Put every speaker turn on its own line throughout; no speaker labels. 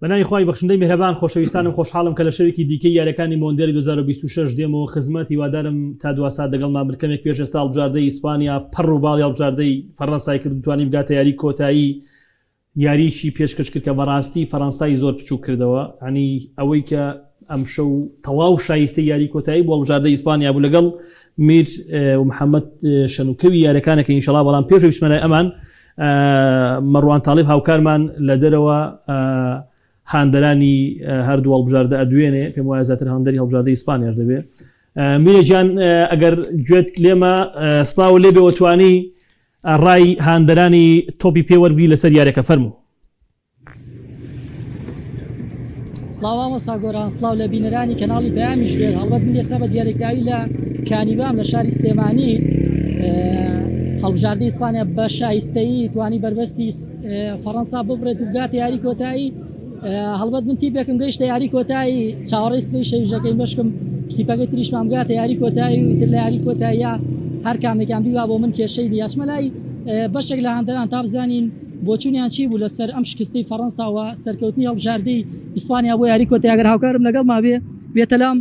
بەناوی خوای بەخشندەی میهرەبان خۆشەویستانم خۆشحاڵم کە لە شەوێکی دیکەی یاریەکانی مۆندیالی 2026 دێمەوە خزمەت هیوادارم تا دوا سات دەگەڵمان بن کەمێک پێش ئێستا هەڵبژاردەی ئیسپانیا پەڕ و باڵی هەڵبژاردەی فەڕەنسای کرد و توانی بگاتە یاری کۆتایی یاریی پێشکەش کرد کە بەڕاستی فەڕەنسای زۆر بچووک کردەوە ینی ئەوەی کە ئەمشەو تەواو شایستەی یاری کۆتایی بۆ هەڵبژاردەی ئیسپانیا بوو لەگەڵ میر و محەممەد شەنوکەوی یاریەکانەکە ئینشەڵا بەڵام پێش بچمە لای ئەمان مەڕوان تاڵیب هاوکارمان لە دەرەوە هاندەرانی هەردوو هەڵبژاردە ئەدوێنێ پێم وایە زیاتر هاندەری هەڵبژاردەی ئیسپانیاش دەبێ میرە گیان ئەگەر گوێت لێمە سڵاو لێ بێ توانی ڕای هاندەرانی تۆپی پێ وەربگری لەسەر یاریەکە فەرموو.
سڵاو مامۆستا گۆران سڵاو لە بینەرانی کەناڵی پەیامیش بێت هەڵبەت من ئێستا بە دیاریکراوی لە کانیبام لە شاری سلێمانی هەڵبژاردەی ئیسپانیا بە شایستەیی توانی بەربەستی فەڕەنسا ببڕێت و بگاتە یاری کۆتایی هەڵبەت من تیپێکم گەیشتە یاری کۆتایی چاوەڕێی سبەی شەویشەکەی بەشکم تیپەکەی تریشمان بگاتە یاری کۆتایی و تر لە یاری کۆتاییە هەر کامێکیان بیوا بۆ من کێشەی نییە ئەچمە لای بەشێک لە هاندەران تا بزانین بۆچوونیان چی بوو لەسەر ئەم شکستەی فەڕەنسا و سەرکەوتنی هەڵبژاردەی ئیسپانیا بۆ یاری کۆتایی ئەگەر هاوکارم لەگەڵما بێ بێتە لام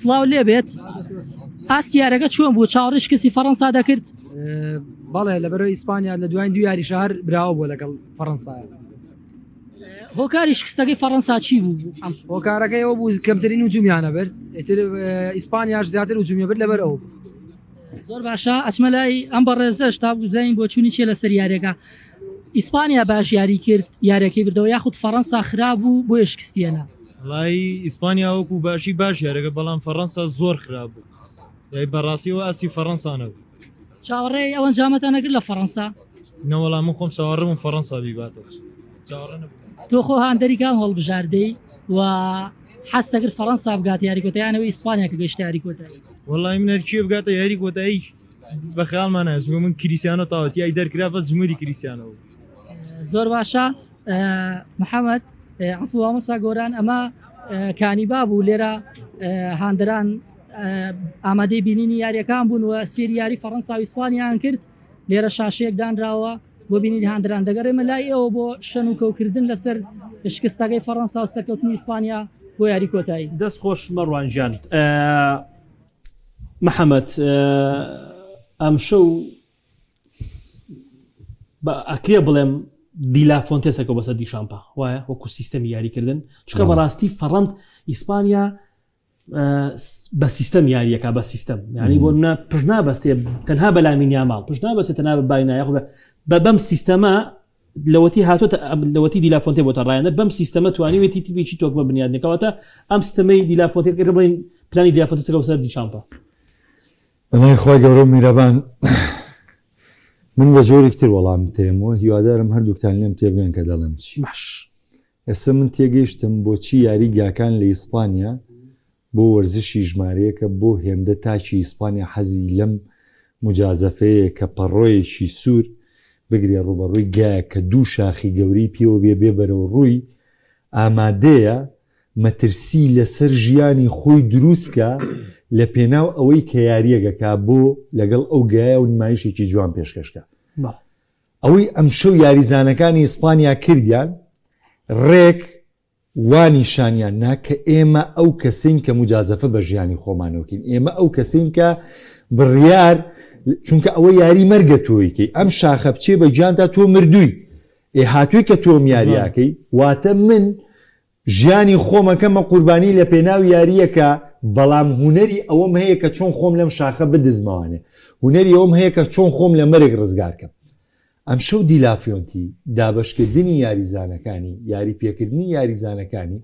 سڵاو لێبێت ئاستی یارەکە چۆن بوو چاوەڕێی شکستی فەڕەنسا دەکرد؟
بەڵێ لەبەرەوە ئیسپانیا لە دوایین دوو یاری شەهر براوە بووە لەگەڵ فەڕەنسا.
هۆکاری شکستەکەی فەڕەنسا چی بوو؟
هۆکارەکەی ئەوە بوو کەمترین هجومیانە برد ئیتر ئیسپانیاش زیاتر هجومی برد لەبەر ئەو
زۆر باشە ئەچمە لای ئەم بەڕێزەش تا بزانین بۆچوونی چیە لەسەر یاریەکە ئیسپانیا باش یاری کرد یاریەکەی بردەوە یاخود فەڕەنسا خراپ بوو بۆیە شکستی هێنا؟
وەڵایی ئیسپانیا وەکو باشی باش یاریەکە بەڵام فەڕەنسا زۆر خراپ بوو یای بەڕاستیەوە ئاستی فەڕەنسا نەبوو.
چاوەڕێی ئەو ئەنجامەتان نەکرد لە فەڕەنسا؟
نەوەڵا من خۆم چاوەڕێ بووم فەڕەنسا بیباتەوە چاوەڕێ نەبووم.
تۆ خۆ هاندەری کام هەڵبژاردەی و حەز دەکرد فەڕەنسا بگاتە یاری کۆتایی یان ئەوەی ئیسپانیا کە گەیشتە یاری کۆتایی؟
وەڵی من هەرکێ بگاتە یاری کۆتایی بە خەیاڵمان نایە چونکە من کریسیانۆ تاوە تیای دەرکرا بەس جمهوری کریسیانۆ بوو.
زۆر باشە محەمەد عەفو مامۆستا گۆران ئەمە کانیبا بوو لێرە هاندەران ئامادەی بینینی یاریەکان بوون و سێری یاری فەڕەنسا و ئیسپانیان کرد لێرە شاشەیەک دانراوە بۆ بینینی هاندەران دەگەڕێمە لای ئێوە بۆ شەن و کەوکردن لەسەر شکستەکەی فەڕەنسا و سەرکەوتنی ئیسپانیا بۆ یاری کۆتایی.
دەست خۆش مەڕوان گیان. محەمەد ئەمشەو بە ئەکرێ بڵێم دیلافۆنتێ سەرکەوت بەسەر دیشامپا وایە وەکو سیستەمی یاریکردن چونکە بەڕاستی فەڕەنس ئیسپانیا بە سیستەم یاریەکە بە سیستەم ینی بۆ منە پشت نابەستێ تەنها بە لامین یاماڵ پشت نابەستێ تەنها بە باینا یاخود بە بەم سیستەمە لەوەتی هاتۆتە لەوەتی دیلافۆنتێ بۆتە ڕایەنەر بەم سیستەمە توانیوێتی تیپێکی تۆکمە بنیادنێکەوەتە ئەم سیستەمەی دیلافۆنتێ بڵین پلانی دیلافۆنتێ سەرکەوت سەر دیشامپا
بەناوی خوای گەورە و میرەبان من بە جۆرێک تر وەڵام بتەیەمەوە هیوادارم هەردووکتان لێم تێبگەن کە دەڵێم چی
باش
ئێستا من تێگەیشتم بۆچی یاری گاکان لە ئیسپانیا بۆ وەرزشی ژمارەیەکە بۆ هێندە تاکی ئیسپانیا حەزی لەم موجازەفەیەیە کە پەڕۆیەکی سوور بگرێ ڕووبەڕووی گایەک کە دوو شاخی گەورەی پێوە بێ بێ بەرەو ڕووی ئامادەیە مەترسی لەسەر ژیانی خۆی دروست کا لە پێناو ئەوەی کە یاریەک ئەکا بۆ لەگەڵ ئەو گایە و نمایشێکی جوان پێشکەش کا. ئەوەی ئەمشەو یاریزانەکانی ئیسپانیا کردیان ڕێک وا نیشانیان نا کە ئێمە ئەو کەسەین کە موجازەفە بە ژیانی خۆمانەوە کەین، ئێمە ئەو کەسەین کە بڕیار چونکە ئەوە یاری مەرگە تۆیکەی ئەم شاخە بچێ بە گیانتا تۆ مردووی ئێ هاتووی کە تۆم یاریاکەی واتە من ژیانی خۆم ئەکەمە قوربانی لە پێناو یارییەکە بەڵام هونەری ئەوەم هەیە کە چۆن خۆم لەم شاخە بدزمەوانێ هونەری ئەوەم هەیە کە چۆن خۆم لە مەرگ ڕزگار کەم ئەمشەو دیلافیۆنتی دابەشکردنی یاریزانەکانی یاری پێکردنی یاریزانەکانی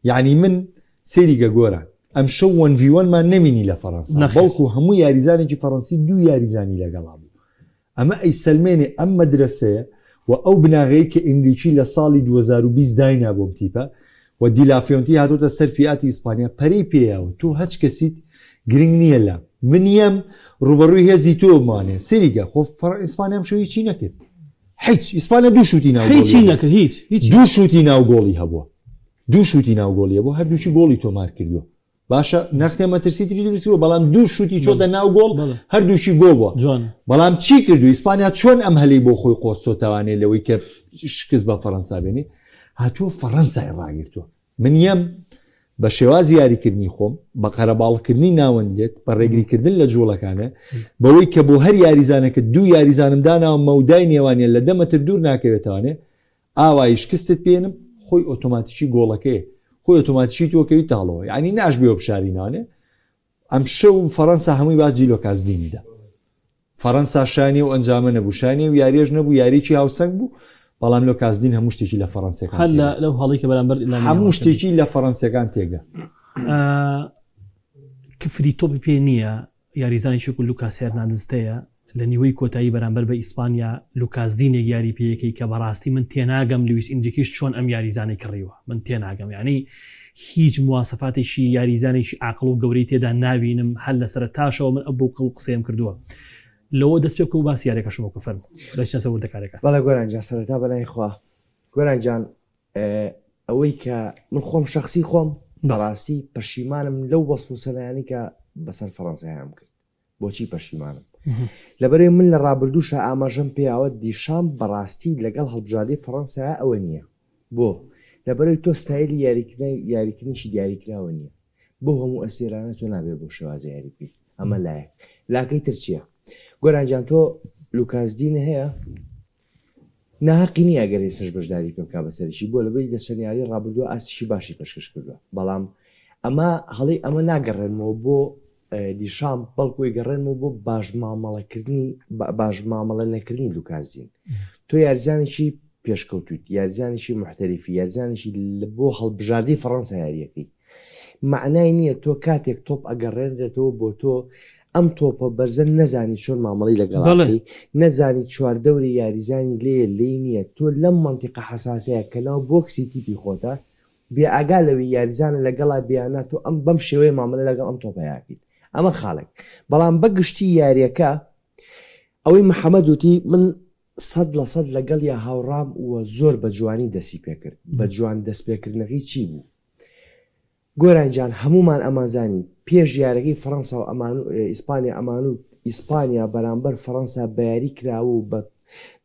یعنی من سەیری کە گۆران ئەمشەو وەن ڤی وەنمان نەمینی لە فەڕەنسا بەڵکو هەموو یاریزانێکی فەڕەنسی دوو یاریزانی لەگەڵا بوو ئەمە ئەیسەلمێنێ ئەم مەدرەسەیە و ئەو بناغەیەی کە ئینریکی لە ساڵی 2020 داینا بۆم تیپە و دیلافیۆنتی هاتۆتە سەر فیئاتی ئیسپانیا پەرەی پێیاوە تۆ هەچ کەسیت گرنگ نییە لام من یەم ڕوبەڕووی هێزی تۆ بمانێ سەیریکە خۆ فەڕ ئیسپانیا ئەمشەو هیچی نەکرد هیچ ئیسپانیا دوو شوتی ناو گۆڵی
هیچی نەکرد هیچ هیچ
دوو شوتی ناو گۆڵی هەبووە دوو شوتی ناو گۆڵی هەبوو هەردووکی گۆڵی تۆمار کردووە باشە نەختێ مەترسی تری دروست بووە بەڵام دوو شوتی چۆتە ناو گۆڵ هەردووکی گۆڵ بووە بەڵام چی کردو ئیسپانیا چۆن ئەم هەلی بۆ خۆی قۆستۆتەوانێ لەوەی کە شکست بە فەرەنسا بێنی؟ هاتووە فەڕەنسای ڕاگرتووە. من یەم بە شێوازی یاریکردنی خۆم، بە قەرەباڵغکردنی ناوەند لێت، بە ڕێگریکردن لە جووڵەکانە، بەوەی کە بۆ هەر یاریزانێکت دوو یاریزانم داناوە مەودای نێوانیان لە دە مەتر دوور ناکەوێتەوانێ، ئاوایی شکستت پێنم، خۆی ئۆتۆماتیکی گۆڵەکەیە، خۆی ئۆتۆماتیکی تۆ کەویتە هەڵەوە، یانی ناشبێ بشارینەوانێ. ئەمشەو فەرەنسا هەمووی باس جی لۆکاس دینی دا. فەرەنسا شانی ئەو ئەنجامە نەبوو، شانی ئەو یاریەش نەبوو، یاریەکی هاوسەنگ بوو، بەڵام لۆکاس دین هەموو شتێکی لە فەرەنسیەکان
هەر لە لەو هەڵی کە بەرامبەر
هەموو شتێکی لە فەرەنسیەکان تێگا.
کفری تۆپی پێ نییە یاریزانێکی وەکو لوکاس هێرناندز هەیە لە نیوەی کۆتایی بەرامبەر بە ئیسپانیا لوکاس دینێک یاری پێیەکەی کە بەڕاستی من تێناگەم لویس ئینریکیش چۆن ئەم یاریزانەی کڕیوە من تێناگەم یعنی هیچ مواسەفاتێکی یاریزانێکی عاقڵ و گەورەی تێدا نابینم هەر لە سەرەتاشەوە من ئەو بۆ قسەیەم کردووە لەوە دەست پێ بکە و باسی یاریەکەشم بکە فەرموو دەچینە سەر وردەکاریەکان.
بەڵێ گۆران گیان سەرەتا بەناوی خوا گۆران گیان ئەوەی کە من خۆم شەخسی خۆم بەڕاستی پەشیمانم لەو وەسف و سەنایانی کە بەسەر فەڕەنسایان کرد بۆچی پەشیمانم لەبەرەی من لە ڕابردووشە ئاماژەم پێیاوە دیشام بەڕاستی لەگەڵ هەڵبژاردەی فەڕەنسایە ئەوە نییە بۆ لەبەرەی تۆ ستایلی یاریکردنیشی دیاریکراوە نییە بۆ هەموو ئەستێرانە تۆ نابێ بۆ شێوازە یاری بکەیت ئەمە لایەک لاکەی تر چییە گۆران گیان تۆ لوکاس دینە هەیە ناهەقی نییە ئەگەر ئێستاش بەشداری پێ بکا بەسەرشی بۆ لەبەری لە چەند یاری ڕابردووە ئاستیشی باشی پێشکەش کردووە بەڵام ئەمە هەڵی ئەمە ناگەڕێنمەوە بۆ دیشامپ بەڵکو ئەیگەڕێنمەوە بۆ باش مامەڵەکردنی باش مامەڵە نەکردنی لوکازین تۆ یاریزانێکی پێشکەوتویت یاریزانێکی محتەریفی یاریزانێکی بۆ هەڵبژاردەی فەڕەنسا یاریەکەی مەعنای نییە تۆ کاتێک تۆپ ئەگەڕێنرێتەوە بۆ تۆ ئەم تۆپە بەرزە نەزانی چۆن مامەڵەی لەگەڵا بکەی نەزانی چواردەوری یاریزانی لێیە لێی نییە تۆ لەم مەنتیقە حەساسەیە کە ناو بۆکسی تیپی خۆتە بێ ئاگا لەوی یاریزانە لەگەڵا بیانە تۆ ئەم بەم شێوەیە مامەلە لەگەڵ ئەم تۆپەیە ئەکەیت ئەمە خاڵێک بەڵام بە گشتی یاریەکە ئەوەی محەمەد وتی من 100% لەگەڵیا هاوڕام و زۆر بە جوانی دەسی پێکرد بە جوان دەست پێکردنەکەی چی بوو گۆران جان هەموومان ئەمانزانی پێش یارەکەی فەرەنسا و ئەمان ئیسپانیا ئەمان و ئیسپانیا بەرامبەر فەرەنسا بەیاری کراوە و بە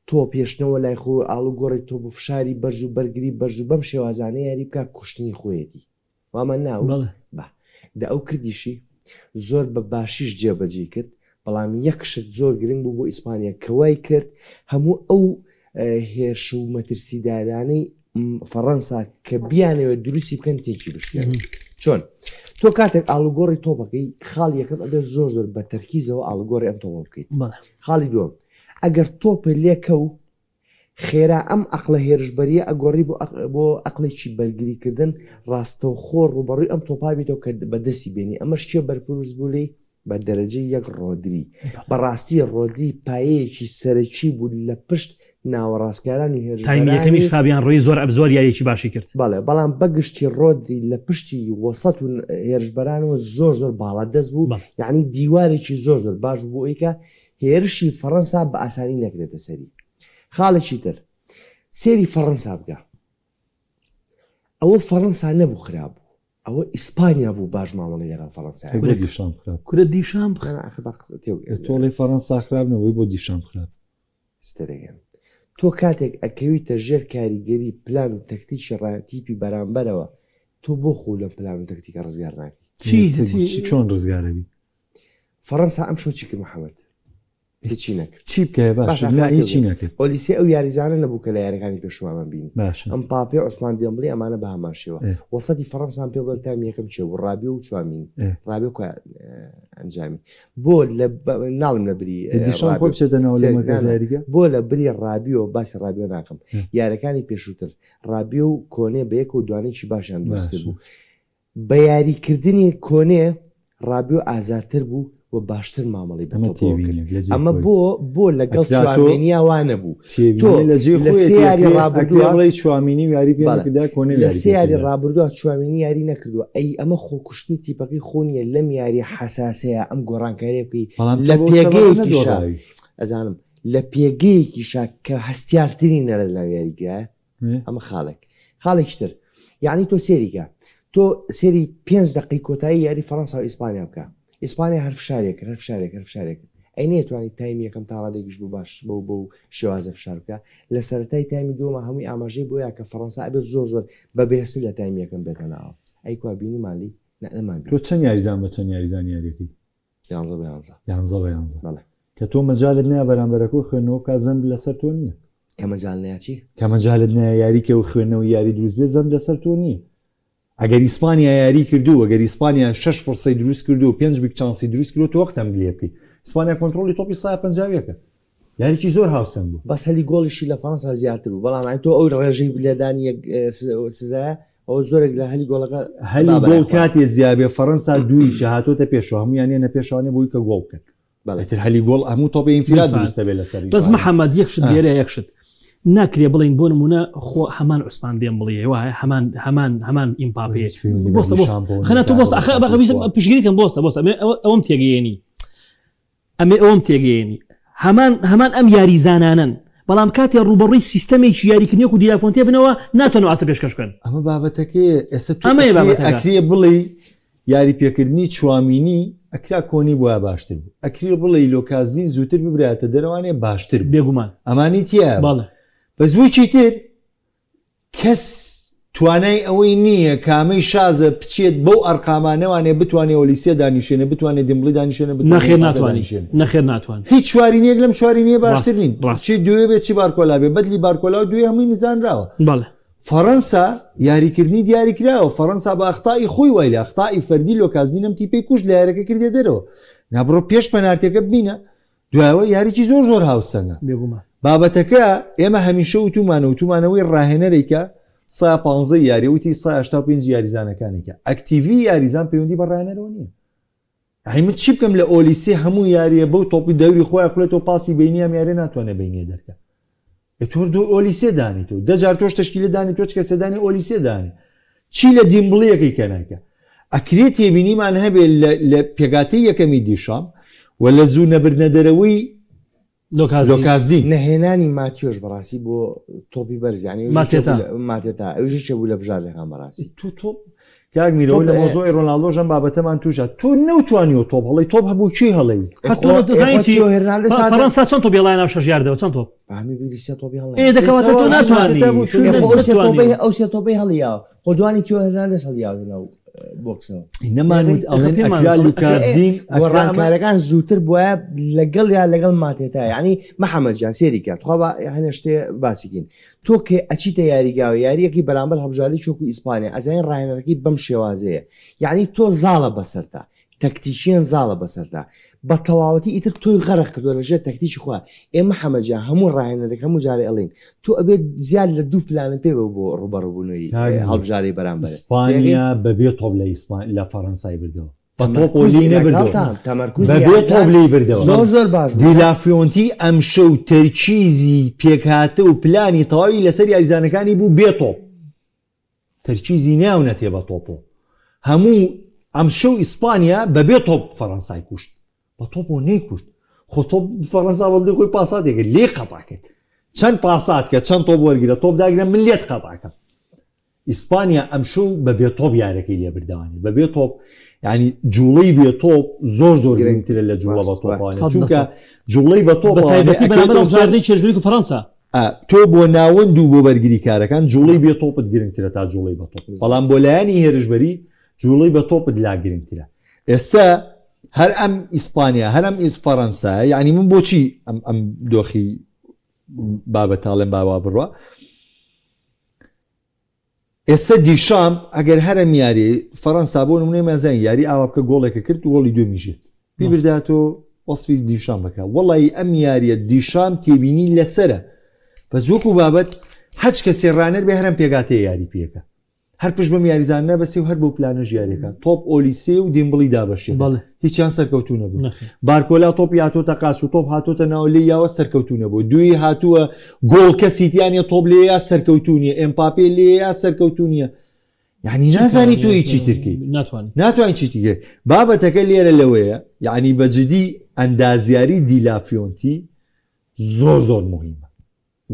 تۆپ هێشتنەوە لای خۆی و ئاڵوگۆڕی تۆپ و فشاری بەرز و بەرگری بەرز و بەم شێوازانە یاری بکا کوشتنی خۆیەتی وامان ناو
بەڵێ.
بە دە ئەو کردیشی زۆر بە باشیش جێبەجێی کرد بەڵام یەک شت زۆر گرنگ بوو بۆ ئیسپانیا کە وای کرد هەموو ئەو هێرش و مەترسیدارانەی فەڕەنسا کە بیانەوێت دروستی بکەن تێکی بشکێنن چۆن تۆ کاتێک ئاڵوگۆڕی تۆپەکەی خاڵ یەکەم ئەبێت زۆر زۆر بە تەرکیزەوە ئاڵوگۆڕی ئەم تۆپە بکەیت خاڵی دووەم ئەگەر تۆپە لێکە و خێرا ئەم ئەقلە هێرشبەریە ئەگۆڕی بۆ بۆ ئەقلێکی بەرگریکردن ڕاستەوخۆ ڕوبەڕووی ئەم تۆپابیتەوە کە بەدەستی بێنی ئەمەش کێ بەرپرس بوو لێی بە دەرەجەی یەک ڕۆدری. بەڕاستی ڕۆدری پایەیەکی سەرەکی بوو لە پشت ناوەڕاستکاران و
تایمی یەکەمیش
هێرشبەرانی.
فابیان ڕویز زۆر زۆر یارییەکی باشی کرد.
بەڵێ بەڵام بەگشتی ڕۆدری لە پشتی وەسەت و هێرشبەرانەوە زۆر زۆر باڵادەست بوو
بەڵێ.
یەعنی دیوارێکی زۆر زۆر باش بوو بۆ ئەوەی کە هێرشی فەڕەنسا بە ئاسانی نەکرێتە سەری. خاڵێکی تر سەیری فەڕەنسا بکە ئەوە فەڕەنسا نەبوو خراپ بوو ئەوە ئیسپانیا بوو باش مامەڵەی لەگەڵ فەڕەنسا
ئەی بۆ
کرد.
دیشامپ خراپ
کورە دیشامپ
نا نا ئاخر با تێو
تۆ ئەڵێی فەڕەنسا خراپ نەبوو ئەی بۆ دیشامپ خراپ
ستەرەگەن تۆ کاتێک ئەکەویتە ژێر کاریگەری پلان و تەکتیکی ڕا تیپی بەرامبەرەوە تۆ بۆ خۆو لەم پلان و تەکتیکە ڕزگار ناکەی؟
چی
چی
چی
چۆن ڕزگارەبی؟
فەڕەنسا ئەمشەو چی کرد محەمەد؟ هیچی نەکرد.
چی بکەیە
باشە
باشە نا
ئەخلاقی
هیچی
بوو.
نەکرد.
ئۆلیسێ ئەو یاریزانە نەبوو کە لە یاریەکانی پێشووامان بینی.
باشە.
ئەمپاپێ، عوسمان دێمبڵی ئەمانە بە هەمان شێوە.
ئێ.
وەسەتی فەڕەنسان پێ بڵێ تایمی یەکەم کێ بوو؟ ڕابیۆ و چوامینی.
ئێ.
ڕابیۆ کوا ئەنجامی. بۆ لە ناڵم لە بری
ئێ دیشان خۆی
ڕابیۆ.
بچێتە ناوە لە
سێر نا
مەرکەز
نا.
یاریگە؟
بۆ لە بری ڕابیۆ باسی ڕابیۆ ناکەم.
ئێ.
یاریەکانی پێشووتر ڕابیۆ و کۆنێ بە یەکەوە دوانەیەکی باشیان دروست
باشە.
کردبوو. بە یاریکردنی کۆنێ ڕابیۆ ئازاتر بوو و باشتر مامەڵەی بە
ئەمە
تۆپەوە کرد.
تێبینیەک لە جێی
ئەمە
خۆی.
بۆ بۆ لەگەڵ
ئەکرا تۆ
چوامێنیا وا نەبوو. تۆ
تێبینیە لە جێی
لە سێ
خۆیەتی
یاری
ئەکرێ ئەکرێ
ڕابردووە
بڵێی چوامینی و یاری پێ
بەڵێ
نەکردا کۆنێ
لە
یاری
سێ
پێ
یاری
کردرا.
ڕابردووە چوامینی یاری نەکردووە ئەی ئەمە خۆکوشتنی تیپەکەی خۆ نییە لەم یاریە حەساسەیا ئەم گۆڕانکاریە بکەی
بەڵام تۆ
لە
بەو سەبەبە
پێگەیەکیشا
نەدۆڕاوی.
ئەزانم لە پێگەیەکیشا کە هەستیارترینە لە ناو یاریگایە ئەمە خاڵێک خاڵێکی تر یعنی تۆ سێریکە تۆ سێری پێنج دقی کۆتایی یاری فەڕەنسا و ئیسپانیا بکە ئیسپانیا هەر فشارێک هەر فشارێک هەر فشارێک. ئەی نەیتوانی تایمی یەکەم تا ڕادەیەکیش بوو باش بەو بەو شێوازە فشار بکا لە سەرەتای تایمی دووەما هەمووی ئاماژەی بۆیا کە فەڕەنسا ئەبێت زۆر زۆر بە بەهێزتر لە تایمی یەکەم بێتە ناوە ئەی کوا بینیمان لی نا نەمان
تۆ
بینی.
چەند یاریزان بە چەند یاریزان یاریەکەی؟
یانزە بە یانزە.
یانزە بە یانزە.
بەڵێ.
کە تۆ مەجالت نایە بەرامبەرەکەو خوێندنەوە بکا زەنب لەسەر تۆ نییە؟
کە مەجال نایە چی؟
کە مەجالت نایە یاری کەی و خوێندنەوەی یاری دروست بێت زەنب لەسەر تۆ نییە؟ ئەگەر ئیسپانیا یاری کردو ئەگەر ئیسپانیا شەش فرسەی دروست کردو و پێنج big chance ی دروست کردو تۆ وەخت ئەم لێ بکەی ئیسپانیا کۆنترۆڵی تۆپی 151ەکە یاریی زۆر هاوسەنگ بوو.
بەس هەلی گۆڵیشی لە فەرەنسا زیاتر بوو بەڵام ئەی تۆ ئەو ڕێژەی لێدانی یەک سزایە ئەوە زۆرێک لە هەلی گۆڵەکە
هەلی گۆڵ کاتێ زیابێ فەرەنسا دوویچە هاتۆتە پێشەوە هەمویان یەنە پێشوانێ بۆی کە گۆڵ بکەن.
بەڵێ.
ئیتر هەلی گۆڵ هەموو تۆپی ئینفراد دروستە بێ لەسەر
بەس محەممەد یەک شت لێرە یەک شت ناکرێ بڵین بۆ نمونە خۆ هەمان عوسمان دێم بڵێ وایە هەمان هەمان هەمان ئیمپاپێ بۆستە بۆستە خەنا تۆ بۆستە ئەخە بەخەویستم پشگیریکەم بۆستە بۆستە ئەوەم تێگەیەنی ئەمێ ئەوەم تێگەیەنی هەمان هەمان ئەم یاریزانانەن بەڵام کاتێ ڕووبەڕووی سیستەمێکی یاریکردنی وەکو دیلافۆنتێ بنەوە ناتوانن ئاستە پێشکەش بکەن.
ئەمە بابەتەکەیە ئێستا تۆ
ئەمەیە بابەتەکە.
ئەکرێ بڵێی یاری پێکردنی چوامینی ئەکرا کۆنی بوایە باشتر بوو ئەکرێ بڵێی لۆکازدین زووتر ببرایەتە دەرەوانێ باشتر بوو
بێگومان
ئەمانی تیایە
بەڵێ.
بەس وەکی تر کەس توانای ئەوەی نییە کامەی شازە بچێت بەو ئەرقامانەوانێ بتوانێ ئۆلیسێ دانیشێنێ بتوانێ دیمبڵی دانیشێنێ بتوانێ
نەخێر
مباپێ
ناتوانانی
دانیشێنێ.
نەخێر ناتوان
هیچ چوارینەیەک لەم چوارینەیە باشتر
ڕاست
نین
ڕاست
چی دوێ بێت چی بارکۆلا بێ بەدلی بارکۆلا و دوێ هەمووی نزانراوە
بەڵێ
فەڕەنسا یاریکردنی دیاریکراوە فەڕەنسا بە ئەخطائی خۆی وای لە ئەخطائی فەردی لۆکازدین ئەم تیپەی کوشت لە یاریەکە کردیە دەرەوە نابڕۆ پێش پەنارتیەکە ببینە دوایەوە یاریی زۆر زۆر هاوسەنگە.
بێگومان.
بابەتەکە ئێمە هەمیشە وتومانە وتومانەوەی ڕاهێنەرێکە سا پانزەی یاری وتی سا 85 یاریزانەکانێکە ئەکتیڤی یاریزان پەیوەندی بە ڕاهێنەرەوە نییە ئەی من چی بکەم لە ئۆلیسی هەموو یاریە بەو تۆپی دەوری خۆیان خولێتەوە پاسی بینی ئەم یاریە ناتوانێت بینیە دەرکە تۆ دوو ئۆلیسێ دانی تۆ دەجار تۆش تەشکیلە دانی تۆ چ کەسێ دانی ئۆلیسێ دانی چی لە دیمبڵیەکەی کە نایکە ئەکرێ تێبینیمان هەبێ لە پێگاتەی یەکەمی دیشام و لە زوو نەبردنە دەرەوەی لۆکازدین.
نەهێنانی ماتیۆش بەڕاستی بۆ تۆپی بەرز یانی
ماتێتا
ماتێتا ئەویش یەکێ بوو لە بژاردەکان بەڕاستی.
تۆ تۆ کاک میرەوە لە مۆزۆی ڕۆناڵدۆش ئەم بابەتەمان تووشە تۆ نەوتوانیوە تۆپ هەڵی تۆپ هەبوو کێ هەڵی
فەرەنسا چەند تۆپ هێڵای ناو شەش یاردەوە چەند تۆپ
بامی بیری سێ تۆپی هەڵ
ئێ دەکەواتە تۆ ناتوانی
ئەو سێ تۆپەی هەڵیاوە خۆ دوانی تیۆ هێرناندێز هەڵیاوە ناو بۆکسەوە
نەمانوت ئەڵێن ئەکرا لوکاسدین
گۆڕانکارەکان زووتر بواە لەگەڵ یا لەگەڵ ماتێتا یعنی محەممەد جان سێری کات خوا بە هەنێ شتێ باسیکین تۆ کە ئەچیتە یاریگاوە یاریەکی بەرامبەر هەڵبژاردەی چۆکو ئیسپانیا ئەزانین ڕاهێنەرەکەی بەم شێوازەیە یعنی تۆ زاڵە بەسەرتا تەکتیکیەن زاڵە بەسەرتا بە تەواوەتی ئیتر تۆی غەرق کردوە لە ژێر تەکتیکی خۆیا ئێ محەمەد جان هەموو ڕاهێنەرێک هەموو جارێ ئەڵێین تۆ ئەبێت زیاد لە دوو پلانت پێ بێ بۆ ڕوبەڕوبونەوەی
کاک میر
هەڵبژارەی بەرامبەرت تێگەی
ئیسپانیا بەبێ تۆپ لە ئیسپان لە فەرەنسای بردەوە بە تۆپ و
تەمەرکوزی
لێی نەبردەوە
لەگەڵتان تەمەرکوزی
بەبێ تۆپ
یاریزان
لێی بردەوە
زۆر زۆر باش بوو
دیلافیۆنتی ئەمشەو تەرکیزی پێکهاتە و پلانی تەواوی لەسەر یاریزانەکانی بوو بێ تۆپ تەرکیزی ناونەتێ بە تۆپۆ هەموو ئەمشەو ئیسپانیا بەبێ تۆپ فەرەنسای کوشت بە تۆپۆ نەیکوشت خۆ تۆپ فەرەنسا بەڵدی خۆی پاساتێک کرد لێ قەتع کرد چەند پاسات کە چەند تۆپ وەرگرە تۆپ داگرە من لێت قەتعکەم ئیسپانیا ئەمشەو بە بێ تۆپ یارەکەی لێ بردەوانێ بە بێ تۆپ ینی جوڵەی بێ تۆپ زۆر زۆر گرنگترە لە جوڵە بە تۆپوانێ چونکە جوڵەی بە تۆپ
بەتایبەتی چێژبری و فەرەنسا
تۆ بۆ ناوەند و بۆ بەرگریکارەکان جوڵەی بێ تۆپت گرنگترە تا جوڵەی بە تۆپ بەڵام بۆ لایەنی هێرشبەری جوڵەی بە تۆپت لا گرنگترە ئێستا هەر ئەم ئیسپانیا هەر ئەم ئیس فەرەنسا یعنی من بۆچی ئەم ئەم دۆخی بابەتاڵێن باوا بڕە ئێستا دیشامپ ئەگەر هەر ئەم یاریەی فەرەنسا بۆ نمونەی مازان یاری ئاوا بکە گۆڵێکە کرد گۆڵی دووەمی ژێت بیبرداتۆ وەسفی دیشام بکە وەڵی ئەم یاریە دیشام تێبینی لەسرە بەس وەکو بابەت هەچ کەسێ ڕانەر بێ هەرم پێگاتەیە یاری پێەکە هەر پشت بەم یاریزان نەبەسێ و هەر بۆ پلانە ژیارەکە تۆپ ئۆلیسێ و دیمبڵی دابەشێ
بەڵێ
هیچیان سەرکەوتوو نەبوو
نەخێر.
بارکۆلا تۆپی هاتۆتە قاچ و تۆپ هاتۆتە ناو لێی یاوە سەرکەوتوو نەبوو دووی هاتووە گۆڵ کەسی تیا نیە تۆپ لێ یا سەرکەوتوو نیە ئێمپاپێ لێ یا سەرکەوتوو نیە یعنی نازانی تۆ هیچی ترکەی
ناتوانانی
ناتوانین چی ترکەی بابەتەکە لێرە لەوەیە یعنی بە جدی ئەندازیاری دیلافیۆنتی زۆر زۆر مهمە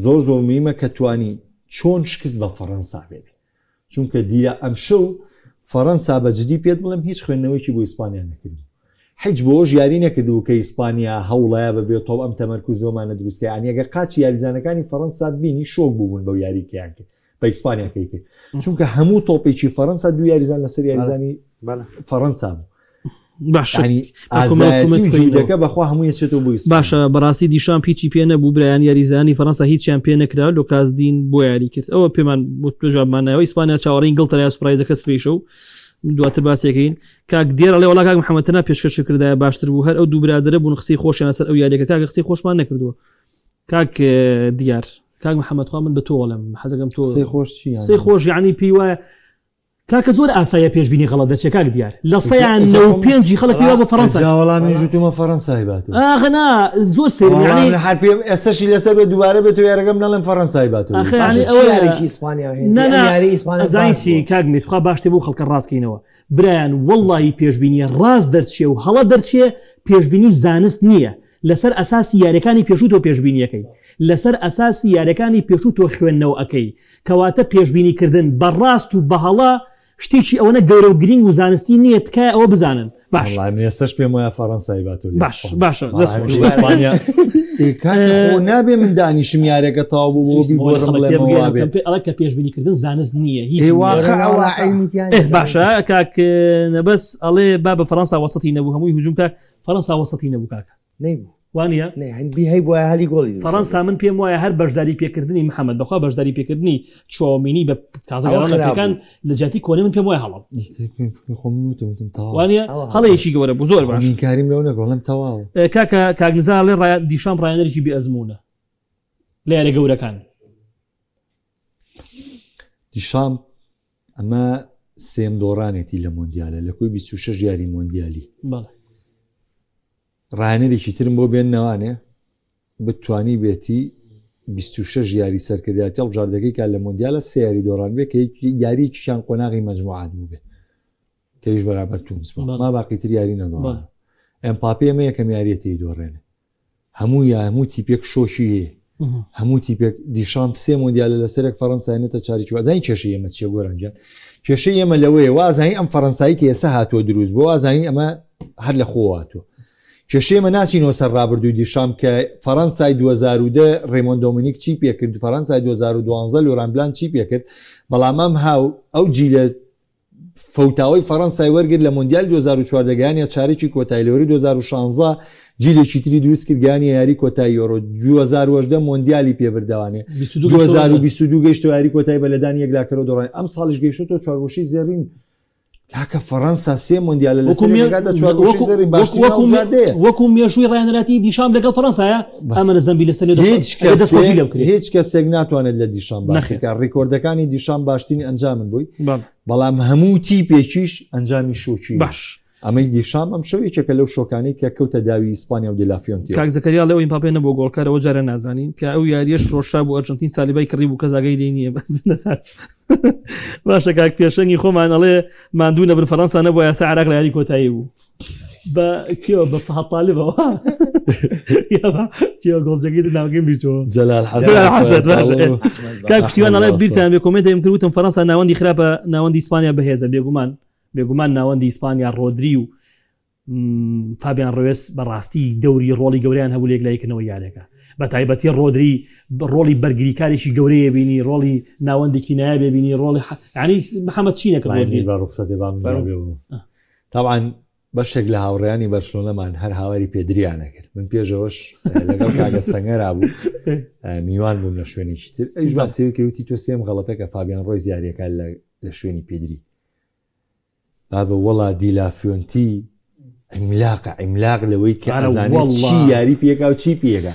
زۆر زۆر مهمە کە توانی چۆن شکست بە فەڕەنسا بێنێ چونکە دیرە ئەمشەو فەڕەنسا بە جدی پێت بڵێم هیچ خوێندنەوەیکی بۆ ئیسپانیا نەکردبوو. حیچ بۆش یاری نەکردبوو کە ئیسپانیا هەوڵەیە بە بێ تۆپ ئەم تەمەرکوزۆمانە دروستکە یانی ئەگەر قاچی یاریزانەکانی فەرەنسات بینی شۆک بووبوون بەو یاریکەیان کرد بە ئیسپانیاکەی کرد چونکە هەموو تۆپێکی فەرەنسا دوو یاریزان لەسەر یاریزانی فەرەنسا بوو
باشە
ئازایەتی بەخوا هەموو یەچێتەوە بۆ
باشە بەڕاستی دیشان پیچی پێ نەبوو برایان یاریزانی فەرەنسا هیچیان پێ نەکرا لۆکاسدین بۆ یاری کرد ئەوە پێمان جوابمانەوە ئیسپانیا چاوەڕین گڵتەریا سوپرایزەکە سپیشە و دواتر باسێکین کاک دێر ئەڵێ وەڵا کاک محەممەد تەنها پێشکەش کردایە باشتر بوو هەر ئەو دوو برادەرە بوون قسەی خۆشیان لەسەر ئەو یاریەکە کاکە قسەی خۆشمان نەکردووە کاک دیار کاک محەممەد خوا من بە تۆ وەڵێم حەزەکەم تۆ
قسەی خۆش چی
قسەی خۆش یعنی پێی وایە کاکە زۆر ئاسایە پێشبینی غەڵەت دەچێت کاک دیار لە سەیان پێنجی خەڵک پێی بە فەڕەنسا
جا وەڵام منیش وتومە فەڕەنسای باتەوە
ئاخە نا زۆر سەیر
وەڵام
یعنی
لە هەر پێم ئێستەشی لەسەر بێت دووبارە بێت و یارەکەم نەڵێم فەڕەنسای باتەوە
ئاخە یعنی
باشە چی
ئەوە
یارێکی ئیسپانیا هێندی
نا
ئەم
نا
یاری ئیسپانیا
ئەزانی
باش
چی
بووە
کاک میر خوا باشتر بوو خەڵکە ڕاستکەینەوە برایان وەڵڵاهی پێشبینیە ڕاست دەرچێ و هەڵە دەرچێ پێشبینی زانست نییە لەسەر ئەساسی یاریەکانی پێشوو تۆ پێشبینیەکەی لەسەر ئەساسی یاریەکانی پێشوو تۆ خوێندنەوە ئەکەی کەواتە پێشبینی کردن بە ڕاست و بە هەڵە شتێکی ئەوەنە گەورە و گرینگ و زانستی نییە تکایە ئەوە بزانن باش
وەڵای من ئێستاش پێم وایە فەڕەنسای باتۆ لە
باش
ئیسپانیا.
باشە دەست
وەڵای
خۆش
ئیسپانیا ئێ کاکە خۆ نابێ من دانیشم یارەکە تەواو بوو بۆ
ویستم ئەوە لە
بیگۆڕم
خەڵک
بڵێم
تێبگەیەنم
وابێ
کە پێ- ئەڵێ کە پێشبینی کردن زانست نییە هیچ
ئێ
نییە.
واقع
وەڵا
واقع.
عیلمی تیا
ئێ
نییە،
باشە کاک نەبەس ئەڵێ با بە فەڕەنسا وەسەتی نەبوو هەمووی هجوم کاک فەڕەنسا وەسەتی نەبوو کاکە
نەیبوو
وانە
نەی هەند بی هەی بوایە هەلی گۆڵی دروست
فەڕەنسا من پێم وایە هەر بەشداری پێکردنی محەممەد بەخوا بەشداری پێکردنی چۆمینی بە تازە
ئەوە
گەڕان لە
خراپ
پێکان
بوو.
لە جیاتی کۆنێ من پێم وایە هەڵە
خۆ من وتم وتم تەواو
وانە
ئەوە هەڵە.
هەڵەیەکی گەورە بوو زۆر باش
من کاریم لەو نەگۆڵم تەواو
ئێ، کاکە کاک نزار ئەڵێ ڕایان دیشام ڕایەنەرێکی بێ ئەزموونە لە یارە گەورەکان
دیشام ئەمە سێم دۆڕانێتی لە مۆندیالە لە کۆی 26 یاری مۆندیالی
بەڵێ
ڕاهێنەرێکی ترم بۆ بێننەوانێ بتوانی بێتی 26 یاری سەرکردایەتی هەڵبژاردەکەی کا لە مۆندیالە سێ یاری دۆڕان بێ کە یاریەکیشیان قۆناغی مەجموعات بوو بێ کەیش بەرابەر تونس بوو
بەڵێ.
ما باقی تر یاری نەدۆڕان
بەڵێ.
ئەمپاپێ ئەمە یەکەم یاریەتی دۆڕێنێ هەموو یا هەموو تیپێک شۆکی هەیە هەموو تیپێک دیشامپ سێ مۆندیالە لەسەرێک فەرەنسای نێتە چاریکی وازانی کێشەی ئێمە چیە گۆران گیان کێشەی ئێمە لەوەیە وازانی ئەم فەرەنسایی کە ئێستا هاتووە دروست بۆ وازانی ئەمە هەر لە خۆوە هاتووە کێشەی ئێمە ناچینەوە سەر ڕابردووی دیشامپ کە فەرەنسای 2010 ڕێمۆن دۆمینیک چی پێکرد فەرەنسای 2012 لۆران بلان چی پێکرد بەڵام ئەم هاو ئەو جیلە فەوتاوەی فەرەنسای وەرگرت لە مۆندیالی 2014 گەیانیە چارەکی کۆتایی لە یۆرۆی 2016 جیلێکی تری دروست کرد گەیانیە یاری کۆتایی یۆرۆ 2018 مۆندیالی پێبردەوانێ 2022 گەیشتەوە یاری کۆتایی بە لەدانی یەکلاکەرەوە دۆڕانی ئەم ساڵیش گەیشتۆتەوە چوارگۆشەی زێڕین کاکە فەرەنسا سێ مۆندیالە لەسەر دەگاتە چوارگۆشەی زێڕین باشترین هەڵبژاردەیە
وەکو مێژووی ڕایەنەراتی دیشام لەگەڵ فەرەنسایە ئەمە زەمبی لەسەر
هیچ
دەستخۆشی لێ بکرێت
هیچ کەسێک ناتوانێت لە دیشام
نەخێر.
باشتر ڕیکۆردەکانی دیشام باشترین ئەنجامن بووی
بەڵێ.
بەڵام هەموو تیپێکیش ئەنجامی شۆکی
باش
ئەمەی دیشام ئەم شەو یەکێکە لەو شۆکانەی کە کەوتە داوی ئیسپانیا و دێلافیۆنتیەوە.
کاک زەکەریا ئەڵێ ئەو ئیمپاپێ نەبووە گۆڵکار ئەوە جارێ نازانین کە ئەو یاریەش فرۆشرا بوو ئەرجەنتین سالیبای کڕی بوو کەس ئاگای لێی نییە بەس نەزانم باشە کاک پێشەنگی خۆمان ئەڵێ ماندوو نەبن فەرەنسا نەبووە یاسا عێراق لە یاری کۆتایی بوو بە کێوە بە فەهد تاالبەوە کێوە گۆڵجەکەی ناوەکەی بیرچەوە
جەلال
جەلال حەسەن باشە.
حەسەن
کاک پشتیوان ئەڵێ بیرتان بێ کۆمێنتێکم کرد وتم فەرەنسا ناوەندی خراپە ناوەندی ئیسپانیا بەهێزە بێگومان بێگومان ناوەندی ئیسپانیا ڕۆدری و فابیان ڕوێس بەڕاستی دەوری ڕۆڵی گەوریان هەبوو لە یەکلاییکردنەوەی یاریەکە بە تایبەتی ڕۆدری ڕۆڵی بەرگریکارێکی گەورەیە بینی ڕۆڵی ناوەندێکی نایابێ بینی ڕۆڵی ینی محەممەد چی نەکرد ڕۆدری
بە ڕوخسەتێ بام تاوان بەشێک لە هاوڕێیانی بەرشلۆنەمان هەر هاواری پێدریان ئەکرد من پێشەوەش لەگەڵ کاگە سەنگەرا بوو میوان بووم لە شوێنێکی تر ئەویش باسی کرد وتی تۆ سێم غەڵەتە کە فابیان ڕۆیز یاریەکە لە شوێنی پێدری بابە وەڵا دیلافیۆنتی عیملاقە عیملاق لەوەی کە ئەزانێت چی یاری پێکا و چی پێکا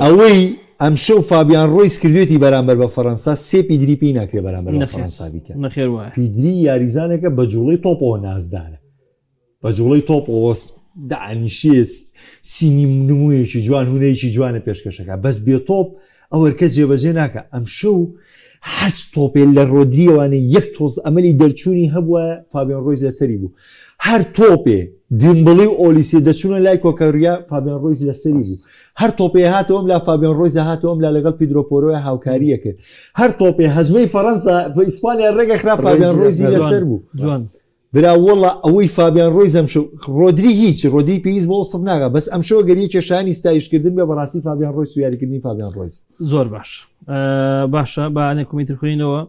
ئەوەی ئەمشەو فابیان ڕۆیس کردوێتی بەرامبەر بە فەرەنسا سێ پیدری پێی ناکرێ بەرامبەر بە فەرەنسا بیکە
نەخێر وایە
پیدری یاریزانێکە بە جوڵەی تۆپەوە نازدارە بە جوڵەی تۆپەوە دانیشێ سینی نمویەکی جوان هونەیەکی جوانە پێشکەشەکە بەس بێ تۆپ ئەو ئەرکە جێبەجێ ناکە ئەمشەو هەچ تۆپێ لە ڕۆدریەوانە یەک تۆز ئەمەلی دەرچوونی هەبووە فابیان ڕۆیز لەسەری بوو هەر تۆپێ دیمبڵی و ئۆلیسێ دەچوونە لای کۆکەریا فابیان ڕۆیز لەسەری بوو هەر تۆپێ هاتەوە ئەم لا فابیان ڕۆیز هاتەوە ئەم لا لەگەڵ پیدرۆ پۆرۆیا هاوکاریە کرد هەر تۆپێ هەزمەی فەرەنسا ئیسپانیا ڕێگە خرا فابیان ڕۆیزی لەسەر بوو
جوان.
برا وەڵا ئەوەی فابیان ڕۆیز ئەمشەو ڕۆدری هیچ ڕۆدری پێویست بە وەسف ناکا بەس ئەمشەو گەر یەکێ شایانی ستایشکردن بێ بەڕاستی فابیان ڕۆیس و یاریکردنی فابیان ڕۆیس.
زۆر باش باشە با ئەنێ کۆمێنتر خوێنەوە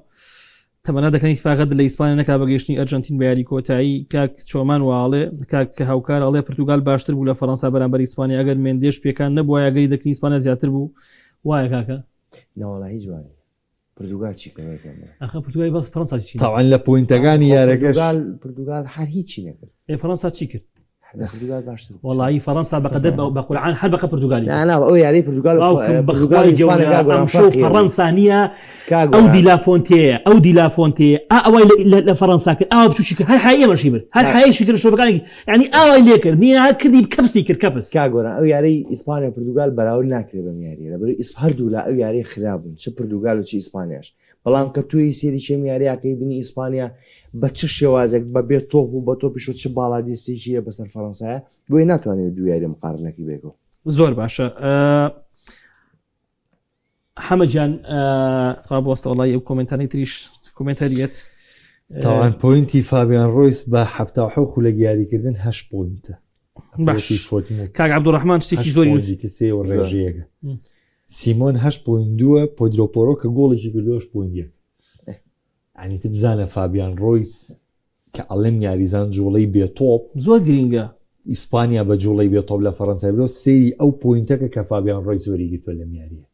تەمەنا دەکەن ئیتفاق غەدر لە ئیسپانیا نەکا بە گەیشتنی ئەرجەنتین بە یاری کۆتایی کاک چۆمان واڵێ کاک هاوکار ئەڵێ پرتوگال باشتر بوو لە فەرەنسا بەرامبەر ئیسپانیا ئەگەر مێندێش پێکان نەبووایە ئەگەری دەکردنی ئیسپانیا زیاتر بوو وایە کاکە
نەوەڵا هیچ وانە پرتوگال چی کرد
ئەخە پرتوگال بەس فەرەنسا چی
تاوان لە point ەکانی یارەکەش
پرتوگال پرتوگال هەر هیچی نەکرد
ئێ فەرەنسا چی کرد
لە پرتوگال باشتر بوو.
وەڵایی فەرەنسا بەقەدەر بە قورعان هەر بەقە پرتوگالی
نا نا ئەو یاری پرتوگال و
باوکم
پرتوگال
بەخوای
و ئیسپانیا
گەورە
کاک گۆران
ئەمشەو
فەرقی هەبوو.
فەرەنسا نییە
کاک
ئەو
گۆران
دیلافۆنتێیە ئەو دیلافۆنتێیە ئا ئەوای لە- لە لە فەرەنسا کرد ئاوا بچووکی کرد هەر حای ئێمەشی برد هەر
کاک
حایشی کرد شۆفەکانی یعنی ئاوای لێ کرد نییە هەر کردی کەپسی کرد کەپس
کاک گۆران ئەو یاری ئیسپانیا و پرتوگال بەراورد ناکرێت بەم یاریە لەبەر ئیس هەردوولا ئەو یاری خراپ بوون چ پرتوگال و چ ئیسپانیاش بەڵام کە تۆی سێری چێم یاریاکەی بینی ئیسپانیا بە چ شێوازێک بە بێ تۆپ و بە تۆپیش و چ باڵادیستێکی هەیە بەسەر فەرەنسایە بۆیە ناتوانێت دوو یاری مقارنەکەی بێکەوە.
زۆر باشە حەمە گیان تخوا بوەستە وەڵی ئەو comment انەی تریش comment اریەت
تاوان point ی فابیان ڕۆیس بە 77 خولەک یاریکردن هەشت point ە
باش کاک عەبدوڕەحمان شتێکی زۆری نووسی
سێ و ڕێژەیەکە سیمۆن هەشت point دووە پۆدرۆ پۆرۆ کە گۆڵێکی کردووە هەشت point یەک یانی تر بزانە فابیان ڕۆیس کە ئەڵێم یاریزان جوڵەی بێ تۆپ
زۆر گرینگە.
ئیسپانیا بە جوڵەی بێ تۆپ لە فەرەنسای برۆ سەیری ئەو point ەکە کە فابیان ڕۆیس وەری گرتووە لەم یاریە.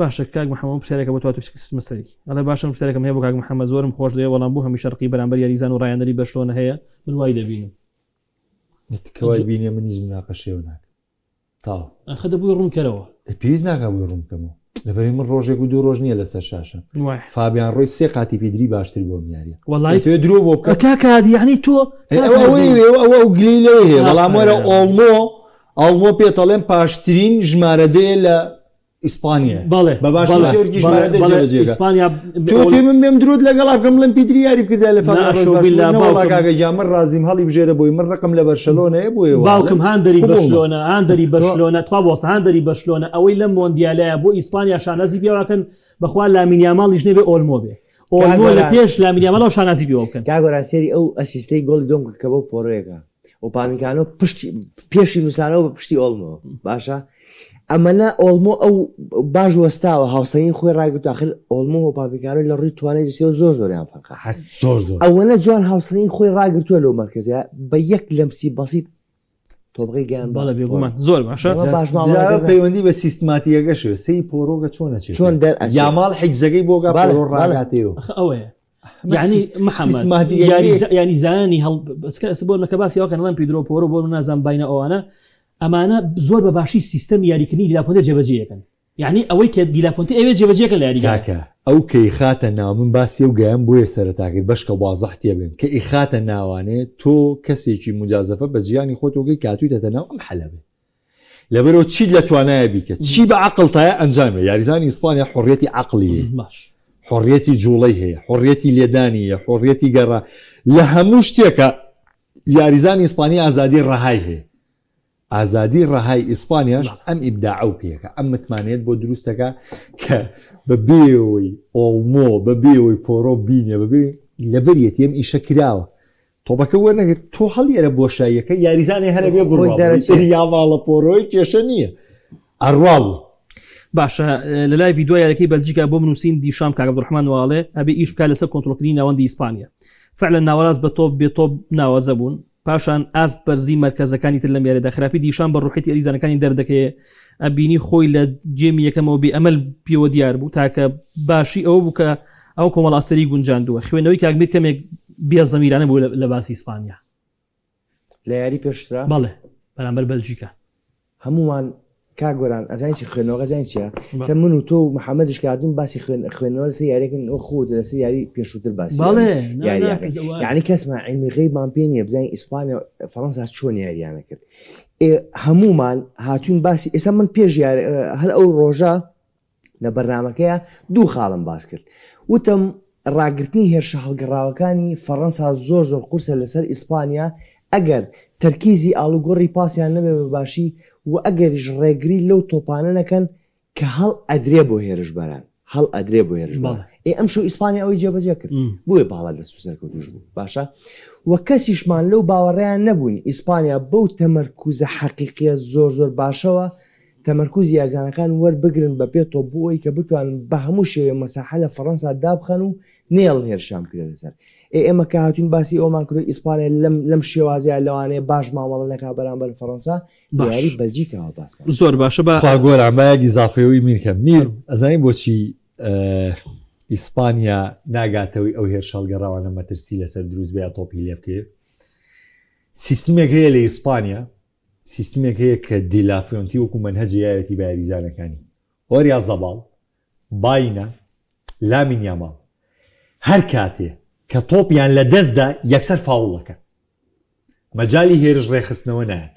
باشە کاک محمد پرسیارێکە بۆ تۆ خستمە سەری ئەڵێ باشە من پرسیارێکم هەیە بۆ کاک محمد زۆرم خۆش دەوێ بەڵام بۆ هەمیشە ڕقی بەرامبەر یاریزان و ڕایەنەری بەرشلۆنە هەیە من وای دەبینم.
کەوای بینێ منیش مناقەشەیەوە ناکەم. تاو.
ئەخە دەبووی ڕوون کەرەوە.
ئێ پێویست ناکا بۆی ڕوون بکەمەوە لەبەرئەوەی من ڕۆژێک و دوو ڕۆژ نییە لەسەر شاشەم.
وایە.
فابیان ڕۆی سێ قاتی پیدری باشتر بوو ئەم یاریە.
وەڵای
ئەتەوێ درۆ بۆ بکەم؟
کاکە هادی یەعنی تۆ
ئێ ئەوە ئەوەی ئەوە ئەوە ئەو گلەی لەوەی هەیە بەڵام وەرە ئۆڵمۆ ئەڵمۆ پێتەڵێم پاشترین ژمارە دەیە لە ئیسپانیا
بەڵێ
بە باشی
بەڵێ،
شێرکی
بەڵێ،
ژمارە دە
بەڵێ،
جێبەجێ کە.
ئیسپانیا
تۆ تێ من بێم درۆت لەگەڵا بکەم بڵێم پیدری یاری بکردایە لە فابیان ڕۆیس
ناشۆ
باشتر
بیلا
بوو. نەوەڵا
باوکم.
کاکە گیان من ڕازیم هەڵی بژێرە بۆی من ڕقم لە بەرشەلۆنەیە بۆیە وا
باوکم
ئەڵێم.
هاندەری
قبوڵمە.
بەرشلۆنە هاندەری بەرشلۆنە تخوا بوەستە هاندەری بەرشلۆنە ئەوەی لەم مۆندیالەیە بۆ ئیسپانیا شانازی پێوەکەن بەخوا لامین یاماڵیش نەبێ ئۆلمۆ بێ ئۆلمۆ لە
کاک گۆران.
پێش لامین یاماڵەوە شانازی پێوە بکەن.
کاک گۆران سەیری ئەو assist ەی گۆڵی دووەم کرد کە بەو پۆرۆیەکە ئۆپامیکانۆ پشتی پێشی نووسانەوە بە پشتی ئۆڵمۆ باشە ئەمەە ئۆڵمۆ ئەو باش وەستاوە هاوسەنگی خۆی ڕاگرت آخر ئۆڵمۆ و پاپیکانۆ لە ڕووی توانای جسیەوە زۆر زۆریان فەرقە
هەر زۆر زۆر
ئەوەنە جوان هاوسەنگی خۆی ڕاگرتووە لەو مەرکەزە بە یەک لەمسی بەسیت تۆپەکەی گەیان
بەڵێ بێگومان زۆر باشە
ئەمە باش
جا
مامەڵەکردن.
پەیوەندی بە سیستماتیکەکەشەوە سەی پۆرۆگە چۆن ئەچێت
چۆن دەرئەچێت؟
یاماڵ حیجزەکەی بۆگا
بەڵێ،
پۆرۆ
بەڵێ.
ڕاگاتێەوە
ئەخ ئەوەیە یعنی محەممەد
سیستماتیکەکەی-
یاریزا- یاریزانانی هەڵ بەسکە ئەسە بۆ نەکە باسی ئەوکەن ئەڵێن پیدرۆ پۆرۆ بۆ من نازانم باینە ئەوانە ئەمانە زۆر بە باشی سیستەمی یاریکردنی دیلافۆنتێ جێبەجێ ئەکەن یعنی ئەوەی کە دیلافۆنتێ ئەوێ جێبەجێ کەن لە یاریگا.
کاکە ئەو کە ئیخاتە ناو من باسی ئەو گایەم بۆیە سەرەتا کرد بەشکە وازح تێبگەن کە ئیخاتە ناوانێ تۆ کەسێکی موجازەفە بە جیانی خۆتۆکەی کاتویتەتە ناو ئەم حەلەبێ لەبەرەوە چیت لە توانایە بیکە چی بە عەقڵتایە ئەنجامێ یاریزانی ئیسپانیا حڕیەتی عەقڵی هەیە
باش
حڕیەتی جوڵەی هەیە حڕیەتی لێدانی هەیە حڕیەتی گەڕا لە هەموو شتێکە یاریزانی ئیسپانی ئازادی ڕەهای هەیە ئازادی ڕەهای ئیسپانیاش ئەم ئیبداعە و پێکە ئەم متمانەیەت بۆ دروستەکە کە بە بێەوەی ئۆڵمۆ بە بێەوەی پۆرۆ بینێ بەبێ لەبەریەتی ئەم ئیشە کراوە تۆپەکە وەرنەگرت تۆ هەڵیەرە بۆشاییەکە یاریزانێ هەرە بێ
خۆی
بڕوا
دەرەچێ.
یاماڵە پۆرۆی کێشە نییە ئەڕوا بوو.
باشە لە live ی دوا یاریەکەی بەلجیکا بۆ بنووسین دیشام کاک عەبدولڕەحمان واڵێ ئەبێ ئیش بکات لەسەر کۆنترۆڵکردنی ناوەندی ئیسپانیا فعلا ناوەڕاست بە تۆپ بێ تۆپ ناوازە بوون پاشان ئاست بەرزی مەرکەزەکانی تر لەم یاریدا خراپی دیشام بە ڕوحیەتی یاریزانەکانی دەردەکەوێ ئەبینی خۆی لە game ی یەکەمەوە بێ ئەمەل پێوە دیار بوو تاکە باشی ئەوە بوو کە ئەو کۆمەڵ ئەستێرەی گونجاندووە خوێندنەوەی کاک میر کەمێک بێ زەمیرانە بوو لە باسی ئیسپانیا.
لە یاری پێشترا؟
بەڵێ بەرامبەر بەلجیکا.
هەموومان کاک گۆران ئەزانی چی خوێندنەوەکە زانی چیە سە من و تۆ و محەممەدیش کە هاتوین باسی خوێن خوێندنەوە لەسەر یاریەکەن ئەو خۆت لەسەر یاری پێشووتر باسی
بەڵێ نا نا
یاریەکە
کەس ئەوە
یعنی کەسمان عیلمی غەیبمان پێ نییە بزانین ئیسپانیا و فەڕەنسا چۆن یاریانە کرد ئێ هەموومان هاتوین باسی ئێستا من پێش یاری هەر ئەو ڕۆژە لە بەرنامەکەیا دوو خاڵم باس کرد وتم ڕاگرتنی هێرشە هەڵگەڕاوەکانی فەڕەنسا زۆر زۆر قورسە لەسەر ئیسپانیا ئەگەر تەرکیزی ئاڵوگۆڕی پاسیان نەبێ بە باشی و ئەگەریش ڕێگری لەو تۆپانە نەکەن کە هەڵ ئەدرێ بۆ هێرشبەران هەڵ ئەدرێ بۆ هێرشبەران
بەڵێ.
ئێ ئەم شو ئیسپانیا ئەوەی جێبەجێ کرد بۆیە باڵا دەست و سەرکەوتوش بوو باشە و کەسیشمان لەو باوەڕیان نەبووین ئیسپانیا بەو تەمەرکوزە حەقیقیە زۆر زۆر باشەوە تەمەرکوزی یارزانەکان وەربگرن بە پێ تۆپ بۆ ئەوەی کە بتوانن بە هەموو شێوەیە مەساحە لە فەڕەنسا دابخەن و نەیەڵن هێرشیان بکرێتە سەر. ئێ ئێمە کە هاتوین باسی ئەوەمان کردوە ئیسپانیا لەم لەم شێوازەیا لەوانەیە باش مامەڵە نەکا بەرامبەر فەڕەنسا لە
باش.
یاری بەلجیکاوە باسمان
زۆر باشە با
خوا گۆران با یەک ئیزافەیەوەی میر کەم میر ئەزانی بۆچی ئیسپانیا ناگاتەوەی ئەو هێرشە هەڵگەڕاوانە مەترسی لەسەر دروست بێ یا تۆپی لێ بکەوێ سیستمێک هەیە لە ئیسپانیا سیستمێک هەیە کە دیلافیۆنتی وەکو مەنهەجی یاوێتی بە یاریزانەکانی ئۆریا زەباڵ باینا لامین یاماڵ هەر کاتێ کە تۆپیان لە دەستدا یەکسەر فاوڵەکە مەجالی هێرش ڕێکخستنەوە نایەن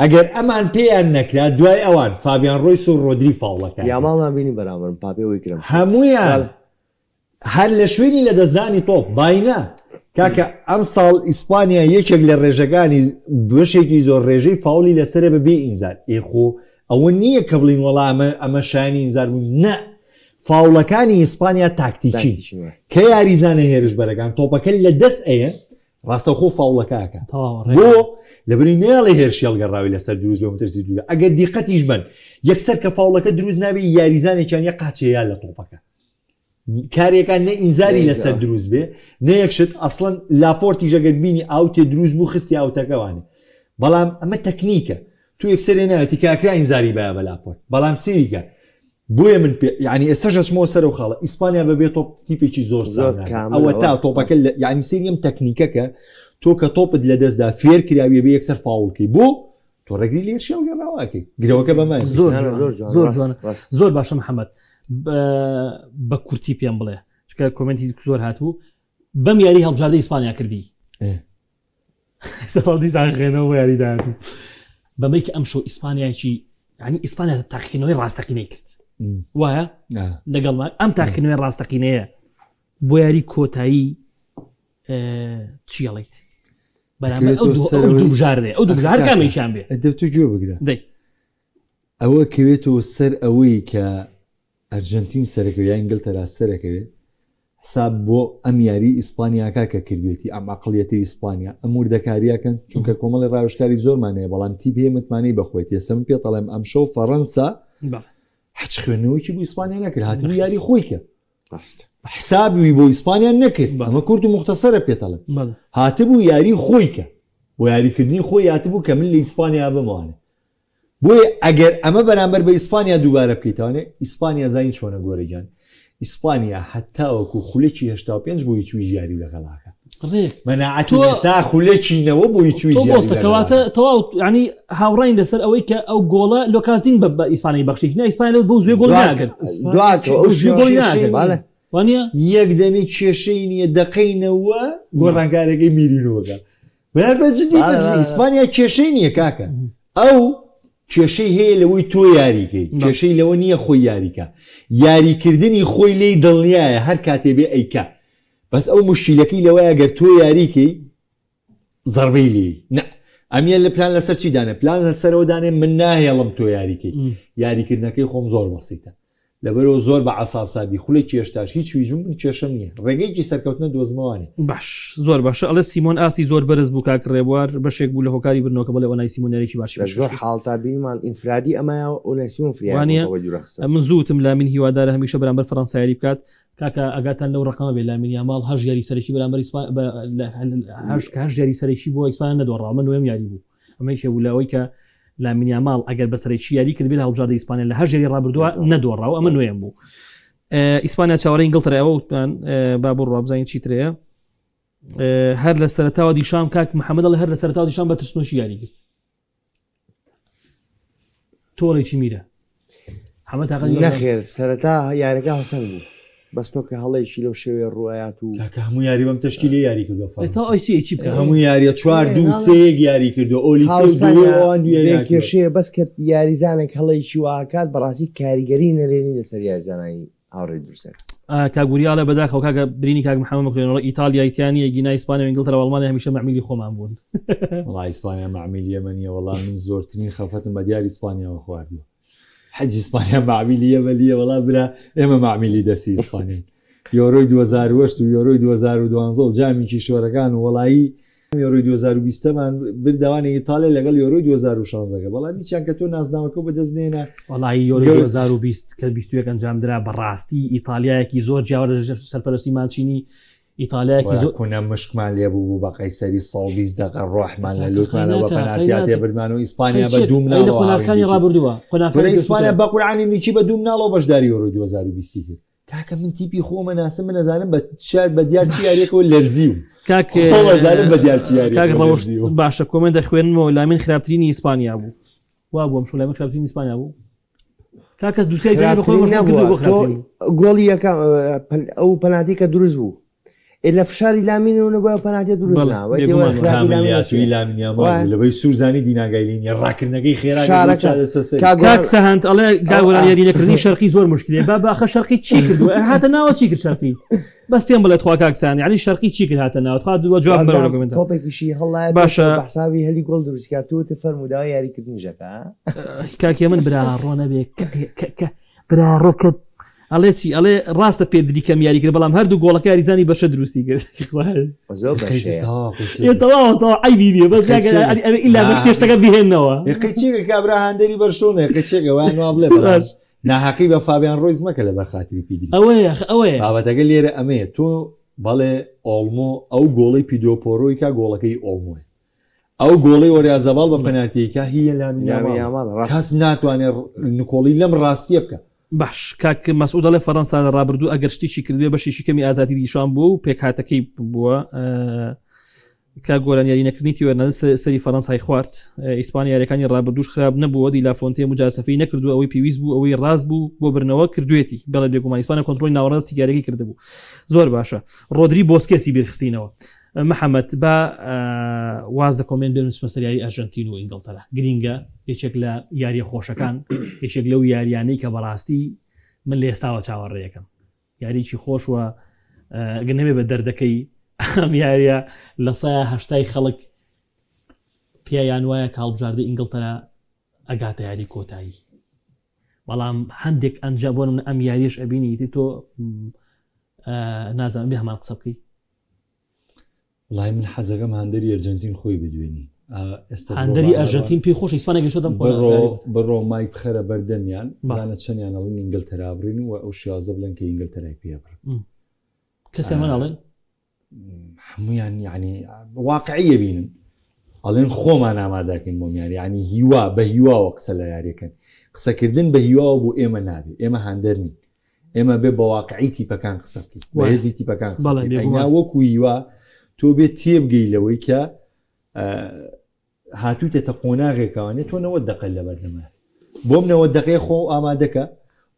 ئەگەر ئەمان پێیان نەکرا دوای ئەوان فابیان ڕۆیس و ڕۆدری فاوڵەکە
یاماڵمان بینی بەرامبەرم پاپێ ئەوەی کرم
هەمویان هەر لە شوێنی لەدەستدانی تۆپ باینا کاکە ئەمساڵ ئیسپانیا یەکێک لە ڕێژەکانی بەشێکی زۆر ڕێژەی فاولی لەسەرە بە بێ ئینزار ئێ خۆ ئەوە نییە کە بڵین وەڵا ئەمە ئەمە شایانی ئینزار بوون نە فاوڵەکانی ئیسپانیا تاکتیکین کە یاریزانە هێرشبەرەکان تۆپەکە لە دەست ئەیەن ڕاستەوخۆ فاوڵەکە ئەکا بۆ لەبری نێڵێ هێرشی هەڵگەڕاوی لەسەر دروست بێ مترسی دوورە ئەگەر دیقەتیش بن یەکسەر کە فاوڵەکە دروست نابێ یاریزانێکیان یە قاچەیە لە تۆپەکە کارێکان نە ئینزاری لەسەر دروست بێ نە یەک شت ئەسڵەن لاپۆرتی ژەگەر بینی ئاوتێ دروست بوو خستی ئاوتەکەوانێ بەڵام ئەمە تەکنیکە تو یەکسەرێ نایەتی کاکرا ئینزاری باە بە لاپۆرت بەڵام سیریکە بۆیە من پێ یعنی ئێستا ئەچمەوە سەر و خاڵە ئیسپانیا بەبێ تۆپ تیپێکی زۆر زۆر ئەوە تا تۆپەکە یعنی سێری ئەم تەکنیکەکە تۆ کە تۆپت لە دەستدا فێر کراویە بێ یەکسەر فاوڵکەی بۆ تۆ ڕێگری لێ شێڵگەڕاوەکەی گرەوەکە بەمە
زۆر زۆر زۆر زۆر باشە محەممەد بە کورتی پێم بڵێ چکە کۆمنتی زۆر هاتبوو بەم یاری هەڵبژاردە ئیسپانیا کردی دیسان خوێنەوە بۆ یاری داهاتوو بەمەی کە ئەم شۆ ئیسپانیایکی ینی ئیسپانیا تاقیکردنەوەی ڕاستەقینەی کرد وایە لەگەڵما ئەم تاقیکردنەوەی ڕاستەقینەیە بۆ یاری کۆتایی چیڵیت بەرامبەر ئەو دوو بژاردەیە ئەو دوو بژار کامێکیان بێ
ئەدە تو گوێ بگرە
دەی
ئەوە کەوێتەوە سەر ئەوەی کە ئەرجەنتین سەرەکەوێ یا ئینگلتەرا سەرەکەوێ حساب بۆ ئەم یاری ئیسپانیاکە کە کردوێتی ئەم عقلیەتی ئیسپانیا ئەم وردەکاریەکەن چونکە کۆمەڵی ڕاوێژکاری زۆرمان هەیە بەڵام تیپ هەیە متمانەی بەخۆیەتی ئێستا من پێتەڵێم ئەمشەو فەڕەنسا هەچ خوێندنەوەیکی بۆ ئیسپانیا نەکرد هاتبوو یاری خۆی کرد
ڕاست
حسابی بۆ ئیسپانیا نەکرد ئەمە کورت و مختصرە پێتەڵێم هاتبوو یاری خۆی کە بۆ یاریکردنی خۆی هاتبوو کە من لە ئیسپانیا بمەوانێ بۆیە ئەگەر ئەمە بەرامبەر بە ئیسپانیا دووبارە بکەیتەوانێ ئیسپانیا زانی چۆنە گۆرە گیان ئیسپانیا هەتاوەکو خولەکی 85 بۆ هیچ ویش یاری لەگەڵاکە
ڕێک
مەناعەتی نیە تا خولەکی نەوە بۆ هیچ ویش
تۆ
یاری
بۆستە
لەگەڵاکە.
کەواتە تەواو ینی هاوڕین لەسەر ئەوەی کە ئەو گۆڵە لۆکاسدین بە بە ئیسپانیای بەخشی نا ئیسپانیا لەو بەو زوێ گۆڵ ناکرد
دواتەوە ئەو
بەو زوێ گۆڵی ناکرد
بەڵێ
وانە
یەک دەنی کێشەی نییە دەقەی نەوە گۆڕانکارەکەی میرینۆکە بەیان بە جدی بە جدی ئیسپانیا کێشەی نییە کاکە ئەو کێشەی هەیە لەوەی تۆ یاریکەی کێشەی لەوە نییە خۆی یاریکە یاریکردنی خۆی لێی دڵنیایە هەر کاتێ بێ ئەیکا بەس ئەو مشکیلەکەی لەوەیە گەر تۆ یاریکەی زەربەی لێی نە ئەمیە لە پلان لەسەر چی دانێ پلان لەسەرەوە دانێ من ناهێڵم تۆ یاریکەی یاریکردنەکەی خۆم زۆر بەسیتە لەبەرئەوە زۆر بە عەساب ساردی خولێکی هێشتاش هیچ ویچ من کێشەم نییە ڕێگەیەکی سەرکەوتنە دۆزمەوانێ.
باش زۆر باشە ئەڵێ سیمۆن ئاستی زۆر بەرز بوو کاک ڕێبوار بەشێک بوو لە هۆکاری بردنەوەکە بەڵێ ئۆنای سیمۆن یاریی باشی
لە زۆر
پێشکەش کرد.
حاڵتا بینیمان ئینفرادی ئەمایە و ئۆنای سیمۆن فریای
وانیە؟
بۆ دوورە خستن.
من زوو وتم لامین هیوادارە هەمیشە بەرامبەر فەرەنسا یاری بکات کاکە ئاگاتان لەو ڕەقەمە بێ لامین یاماڵ هەشت یاری سەرەکی بەرامبەر ئیسپا بە لە هەشت کە هەشت یاری سەرەکی بۆ ئیسپانیا نەدۆڕاوە ئەمە نۆیەم یاری بوو ئەمە یەکێ بوو لە ئەوەی کە لامین یاماڵ ئەگەر بە سەرەکی یاری کردبێت لە هەڵبژاردەی ئیسپانیا لە هەشت یاری ڕابردووە نەدۆڕاوە ئەمە نوێم بوو ئیسپانیا چاوەڕێی ئینگڵتەرا ئەوە وتمان با بڕوا بزانین چیترەیە هەر لە سەرتاوە دیشام کاک محەممەد هەر لە سەرتاوە دیشام بە ترسنۆکی یاری کرد تۆڵێکی میرە حەمە تاقەتی
نەخێر سەرەتا یارەکە هەسەن بوو بەس تۆ کە هەڵەیەکی لەو شێوەیە ڕوایات و
کاکە هەموو یاری بەم تەشکیلە یاری کردووە
تا ئەی چی بکە
هەموو یاریە چوار دوو سێ یەک یاری کردووە ئۆلیسێ و دوو ئەوان دوو یاری ناکردووە.
کێشەیە بەس کە یاریزانێک هەڵەیەکی واکات بەڕاستی کاریگەری نەرێنی لەسەر یاریزانانی هاوڕێ دروستەکە
کاک وریاڵە بەداخەوە کاکە برینی کاک محەممەد مەکرێنەوە ئیتالیا ئیتیانیە گینا ئیسپانیا و ئینگلتەرا و ئەڵمانیا هەمیشە مەعمیلی خۆمان بوون
وەڵا ئیسپانیا مەعمیلی ئێمە نییە وەڵا من زۆرترین خەفەتم بە دیار ئیسپانیاوە خواردووە حەج ئیسپانیا مەعمیلی ئێمە نییە وەڵا برا ئێمە مەعمیلی دەستی ئیسپانیاین. یۆرۆی 2008 و یۆرۆی 2012 و جامی کیشوەرەکان و وەڵایی یۆرۆی 2020 مان بردەوانی ئیتالیا لەگەڵ یۆرۆی 2016 بەڵام هیچیان کە تۆ نازناوەکە بەدەست نێنا
وەڵایی یۆرۆی 2020 کە 21 ئەنجامدرا بەڕاستی ئیتالیایەکی زۆر جیاوازە لە سەرپەرستی مانچینی ئیتالیایەکی زۆر
کونە مشکمان لێ بوو بوو بە قەیسەری 120 دقە ڕۆحمان لە لوتمانەوە بە پەناتیا تێبردمان و ئیسپانیا بە دوو
مناڵەوە قۆناغەکانی ڕابردووە
قۆناغەکانی ئیسپانیا بە قورعانی میکی بە دوو مناڵەوە بەشداری یۆرۆی 2020 کرد کاکە من تیپی خۆمە ناسم من ئەزانم بە شار بە دیار چی یاریەکەوە لەرزیوم
کاک
خۆم ئەزانم بە دیار چی
کاک
یاریەکەوە
ڕەوشت
لەرزیوم
باشە comment دەخوێنمەوە لامین خراپترینی ئیسپانیا بوو وا بووم شو لامین خراپترینی ئیسپانیا بوو کاکەس دووسیای زانی بە خۆی
خراپترین
مەشغوڵ کردووە
نەبووە
بۆ
تۆ
خراپترین بوو.
گۆڵی یەکەم ئەو پەناتی کە دروست بوو ئێ لە فشاری لامینەوە نەبووە پەناتێ دروست
بەڵێ،
نا وەی
بێگومان
دێوە خراپی
کامل
لامین
یاسوی
چییە؟
لامین یامال
وایە.
بوو لەبەی سوور زانی دیناگایلینیە ڕاکردنەکەی خێرا کرد و
فشارەکە.
چادە سەر سەری.
کاک
کاک
گۆران
سەهەند ئەڵێ
ئەو
گاگۆران
ئا.
یاری نەکردنی شەرقی زۆر مشکلەیە با باخە شەرقی چی کردووە هاتە ناوە چی کرد شەرقی بەس پێم بڵێ تخوا کاک سەهەند یعنی شەرقی چی کرد هاتە ناوە تخوا دووە جواب بەرەوە لە
وابزانم
comment ە
تۆپێکیشی هەڵایە
باشە.
پێشەوە بە حسابی هەلی گۆڵ دروست کرد تۆ وتت فەرموو داوای یاریکردنیش ئەکا
کاکێ من برا ڕۆ نەبێ کە کە برا ڕۆ کە ئەڵێ چی ئەڵێ ڕاستە پێدری کەم یاری کرد بەڵام هەردوو گۆڵەکە یاریزانی بەشە دروستی کرد
زۆر بەشەیە.
تەواو تەواو عەیبی نییە بەس کاکە ئەوێ ئیلا بە شتێ شتەکە بهێننەوە
قیچێکە کابرا هاندەری بەرشۆنە قیچێکە وایان وا بڵێ بەڵام ناهەقی بە فابیان ڕۆیز مەکە لەبەر خاتری پیدری
ئەوەیە ئەوەیە
بابەتەکە لێرە ئەمەیە تۆ بەڵێ ئۆڵمۆ ئەو گۆڵەی پیدۆ پۆرۆی کا گۆڵەکەی ئۆڵمۆیە ئەو گۆڵەی ئۆریازاباڵ بە پەنالتیی کا هیە لامین یاماڵ کەس ناتوانێت نکۆڵی لەم ڕاستیە بکە.
باش کاک مەسعود دەڵێ فەرەنسا لە ڕابردوو ئەگەر شتێکی کردبێ بەشێکی کەمی ئازادی دیشان بووە و پێکهاتەکەی بووە کاک گۆران یاری نەکردنی تیۆ هێرناندز سەری فەرەنسای خوارد ئیسپانیا یاریەکانی ڕابردووش خراپ نەبووە دی لافۆنتێ مجازەفەی نەکردو ئەوەی پێویست بوو ئەوەی ڕاست بوو بۆ برنەوە کردوێتی بەڵێ بێگومان ئیسپانیا کۆنترۆڵی ناوەڕاستی یاریەکەی کردبوو زۆر باشە ڕۆدری بۆسکێسی بیرخستینەوە محەمەد با واز لە comment بێنم بچمە سەر یاری ئەرژەنتین و ئینگڵتەرا گرینگە یەکێک لە یاریە خۆشەکان یەکێک لەو یاریانەی کە بەڕاستی من لە ئێستاوە چاوەڕێیەکەم یاریی خۆش وە گە نەبێ بە دەردەکەی ئەم یاریە لە سایە هەشتای خەڵک پیایان وایە کە هەڵبژاردەی ئینگڵتەرا ئەگاتە یاری کۆتایی بەڵام هەندێک ئەنجا بۆ من ئەم یاریش ئەبینی تۆ نازانم بێ هەمان قسە بکەیت
وڵی من حەزەکەم هاندەری ئەرجنتین خۆی بدوێنی
هاندەری ئەرجنتین پێی خۆش ئیسپانیا گەشتە دەم
بڕۆ بڕۆ مایک بخەرە بەردەمیان بزانە چەندیان ئەڵێن ئینگلتەرا بڕین و ئەو شێوازە بڵێن کە ئینگلتەرای پێ بڕن
کەسێ من ئەڵێن
هەمویان یعنی واقعیە بینن ئەڵێن خۆمان ئامادەکەین بۆم یاری ینی هیوا بە هیواوە قسە لە یاریەکەن قسەکردن بە هیواوە بۆ ئێمە نابێ ئێمە هاندەر نین ئێمە بێ بە واقعی تیپەکان قسە بکەین بە هێزی تیپەکان قسە بکەین ئەگینا وەکو هیوا تۆ بێ تێبگەی لەوەی کە هاتوویتەتە قۆناغێکەوانێ تۆ 90 دقە لەبەردەمە بۆم 90 دقەی خۆ ئامادەکە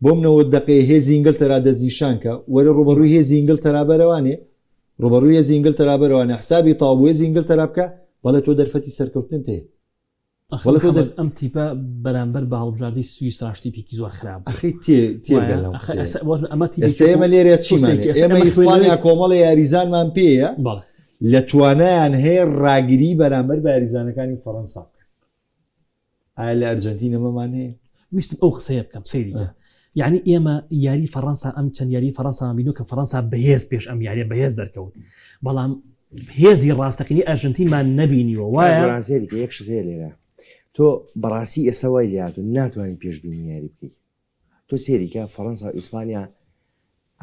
بۆم 90 دقەی هێزی ئینگلتەرا دەستنیشانکە وەرە ڕوبەڕووی هێزی ئینگلتەرا بەرەوانێ ڕوبەڕووی هێزی ئینگلتەرا بەرەوانێ حسابی تاو بۆ هێزی ئینگلتەرا بکە بەڵێ تۆ دەرفەتی سەرکەوتنت هەیە
ئەخ
وەڵا تۆ
محەمەد
دەر
ئەم تیپە بەرامبەر بە هەڵبژاردەی سویسراش تیپێکی زۆر خراپ بوو
ئەخی تێ تێ
وایە
بگە لەم
ئەخ
قسەیە
ئێستا وەر ئەمە
ئێستا
تیپێکی
ئێمە لێرە
تۆ
چیمان
سەیرکە
هەیە
ئێستا
ئێمە
ئێمە
ئیسپانیا
خوێنەوەی
کۆمەڵی یاریزانمان پێیە
بەڵێ
لە توانایان هەیە ڕاگری بەرامبەر بە یاریزانەکانی فەڕەنسا بکەن ئایا لە ئەرجەنتین ئەمەمان هەیە؟
ویستم ئەو قسەیە بکەم سەیری کە یعنی ئێمە یاری فەڕەنسا ئەم چەند یاری فەڕەنسامان بینیوە کە فەڕەنسا بەهێز پێش ئەم یاریە بەهێز دەرکەوت بەڵام هێزی ڕاستەقینەی ئەرژەنتینمان نەبینیوە وایە؟
گۆران سەیری کە یەک شت هەیە لێرە تۆ بەڕاستی ئێستا وای لێهاتوو ناتوانانی پێشبینی یاری بکەیت تۆ سێری کە فەڕەنسا و ئیسپانیا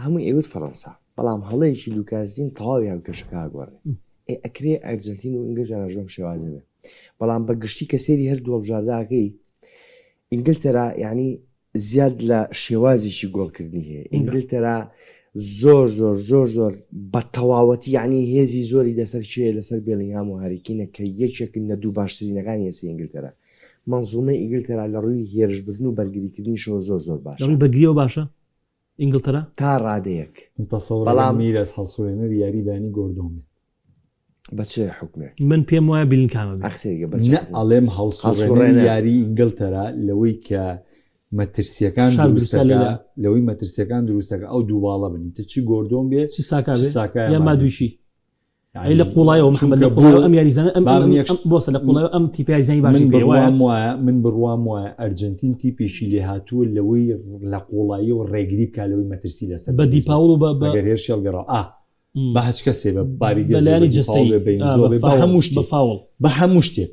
هەمووی ئەیوت فەڕەنسا بەڵام هەڵەیەکی لوکاس دین تەواوی هاوکێشەکە ئەگۆڕێ ئێ ئەکرێ ئەرجەنتین و ئینگلتەراش بەم شێوازە بێ بەڵام بە گشتی کە سێری هەردوو هەڵبژاردەکەی ئینگلتەرا یعنی زیاد لە شێوازێکی گۆڵکردنی هەیە ئینگلتەرا زۆر زۆر زۆر زۆر بە تەواوەتی یعنی هێزی زۆری لەسەر چێ لەسەر بێلینگهام و هاریکینە کە یەکێکن لە دوو باشترینەکانی ئێستا ئینگلتەرا منزومەی ئینگلتەرا لە ڕووی هێرشبردن و بەرگریکردنیشەوە زۆر زۆر
لە
باشە
ڕووی بەرگریەوە باشە ئینگلتەرا؟
تا ڕادەیەک
من تەسەورەکەم
بەڵام
میرەس هەڵسوڕێنەری یاری بەیانی گۆردۆن بێت.
بە چ حوکمێک؟
من پێم وایە بیلینگهامە بێت.
ئەخ سەیرکە بە چ
نە
حوکمێک؟
ئەڵێم هەڵسوڕێنەری
هەڵسوڕێنەر.
یاری ئینگلتەرا لەوەی کە مەترسیەکان
فشار دروستکا
دروستەکا
لەلا.
لەوەی مەترسیەکان دروستەکە ئەو دوو باڵە بن ئیتر چی گۆردۆن بێ
چ ساکا
چ
بێ
ساکا یا
یا
مادویکی.
مادویکی. ئەی لە قوڵایەوە محمد لە قوڵایەوە ئەم یاریزانە ئەم ئەم بۆسە لە قوڵایەوە ئەم تیپە یاریزانی باشی پێ وایە
من بڕوام وایە من بڕوام وایە ئەرجەنتین تیپێکی لێهاتووە لەوەی لە قوڵاییەوە ڕێگری بکا لەوەی مەترسی لەسەر
بە دیپاوڵ و بە بە
ئەگەر هێرشی هەڵگەڕا ئا بە هەچ کەسێ بە باری
بە لایەنی جەستەیی
بێ بە
بە
بە هەموو شتێک
بە فاوڵ
بە هەموو شتێک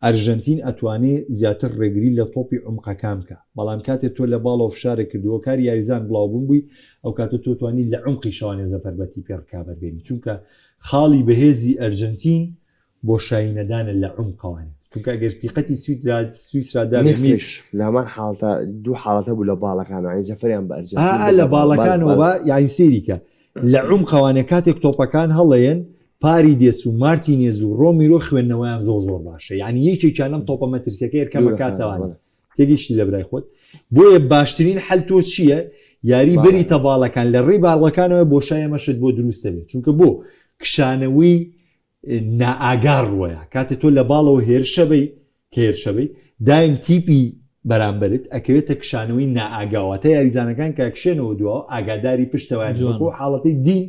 ئەرژەنتین ئەتوانێ زیاتر ڕێگری لە تۆپی عومقەکان بکا بەڵام کاتێ تۆ لە باڵەوە فشارێک کردووە کاری یاریزان بڵاوبوون بووی ئەو کاتە تۆ توانی لە عومقی شەوانێ زەفەر بە تیپی ڕکابەر بێنی چونکە خاڵی بەهێزی ئەرجەنتین بۆشایی نەدانە لە عومقەوانێ چونکە ئەگەر دیقەتی سویسرا دابێ
میسریش لە هەمان حاڵەتە دوو حاڵەتە بوو لە باڵەکانەوە یانی زەفەریان بە ئەرجەنتین
ئا لە باڵەکانەوە با یانی سەیری کە لە عومقەوانێ کاتێک تۆپەکان هەڵەیەن پاریدێس و مارتینێز و ڕۆمیرۆ خوێندنەوەیان زۆر زۆر باشە یانی یەکێکیان لەم تۆپە مەترسیەکە یەکەمە کاتەوانێ تێگەیشتی لە برای خۆت بۆیە باشترین حل تۆ چییە یاری بەری تەباڵەکان لە ڕێی باڵەکانەوە بۆشای ئەمەشت بۆ دروستە بێت چونکە بۆ کشانەوەی نائاگا ڕوەیە کاتێ تۆ لە باڵەوە هێرشەبەی کە هێرشەبەی دایم تیپی بەرامبەرت ئەکەوێتە کشانەوەی نائاگاواتە یاریزانەکان کە کشێنەوە دواوە ئاگاداری پشتەوەیان بۆ حاڵەتی دین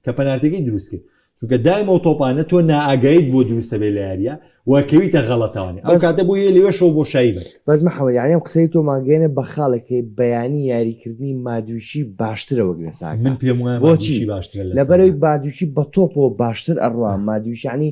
کە پەنارتەکەی دروست کرد چونکە دایم ئەو تۆپانە تۆ نائاگایت بۆ دروست دەبێت لە یاریە و کەویتە غەڵەتەوانی ئەو کاتە بۆ یە لەوێشەوە بۆشایی بن.
بەس محەمەد یانی ئەم قسەی تۆ ماگەیەنێ بە خاڵێک کە بەیانی یاریکردنی مادویکی باشترە وەک لە ساکا
من پێم وایە
بۆچی
مادویکی باشترە لە
لەبەرەوەی
ساکا.
مادویکی بە تۆپەوە باشتر ئەڕوا مادویکی یانی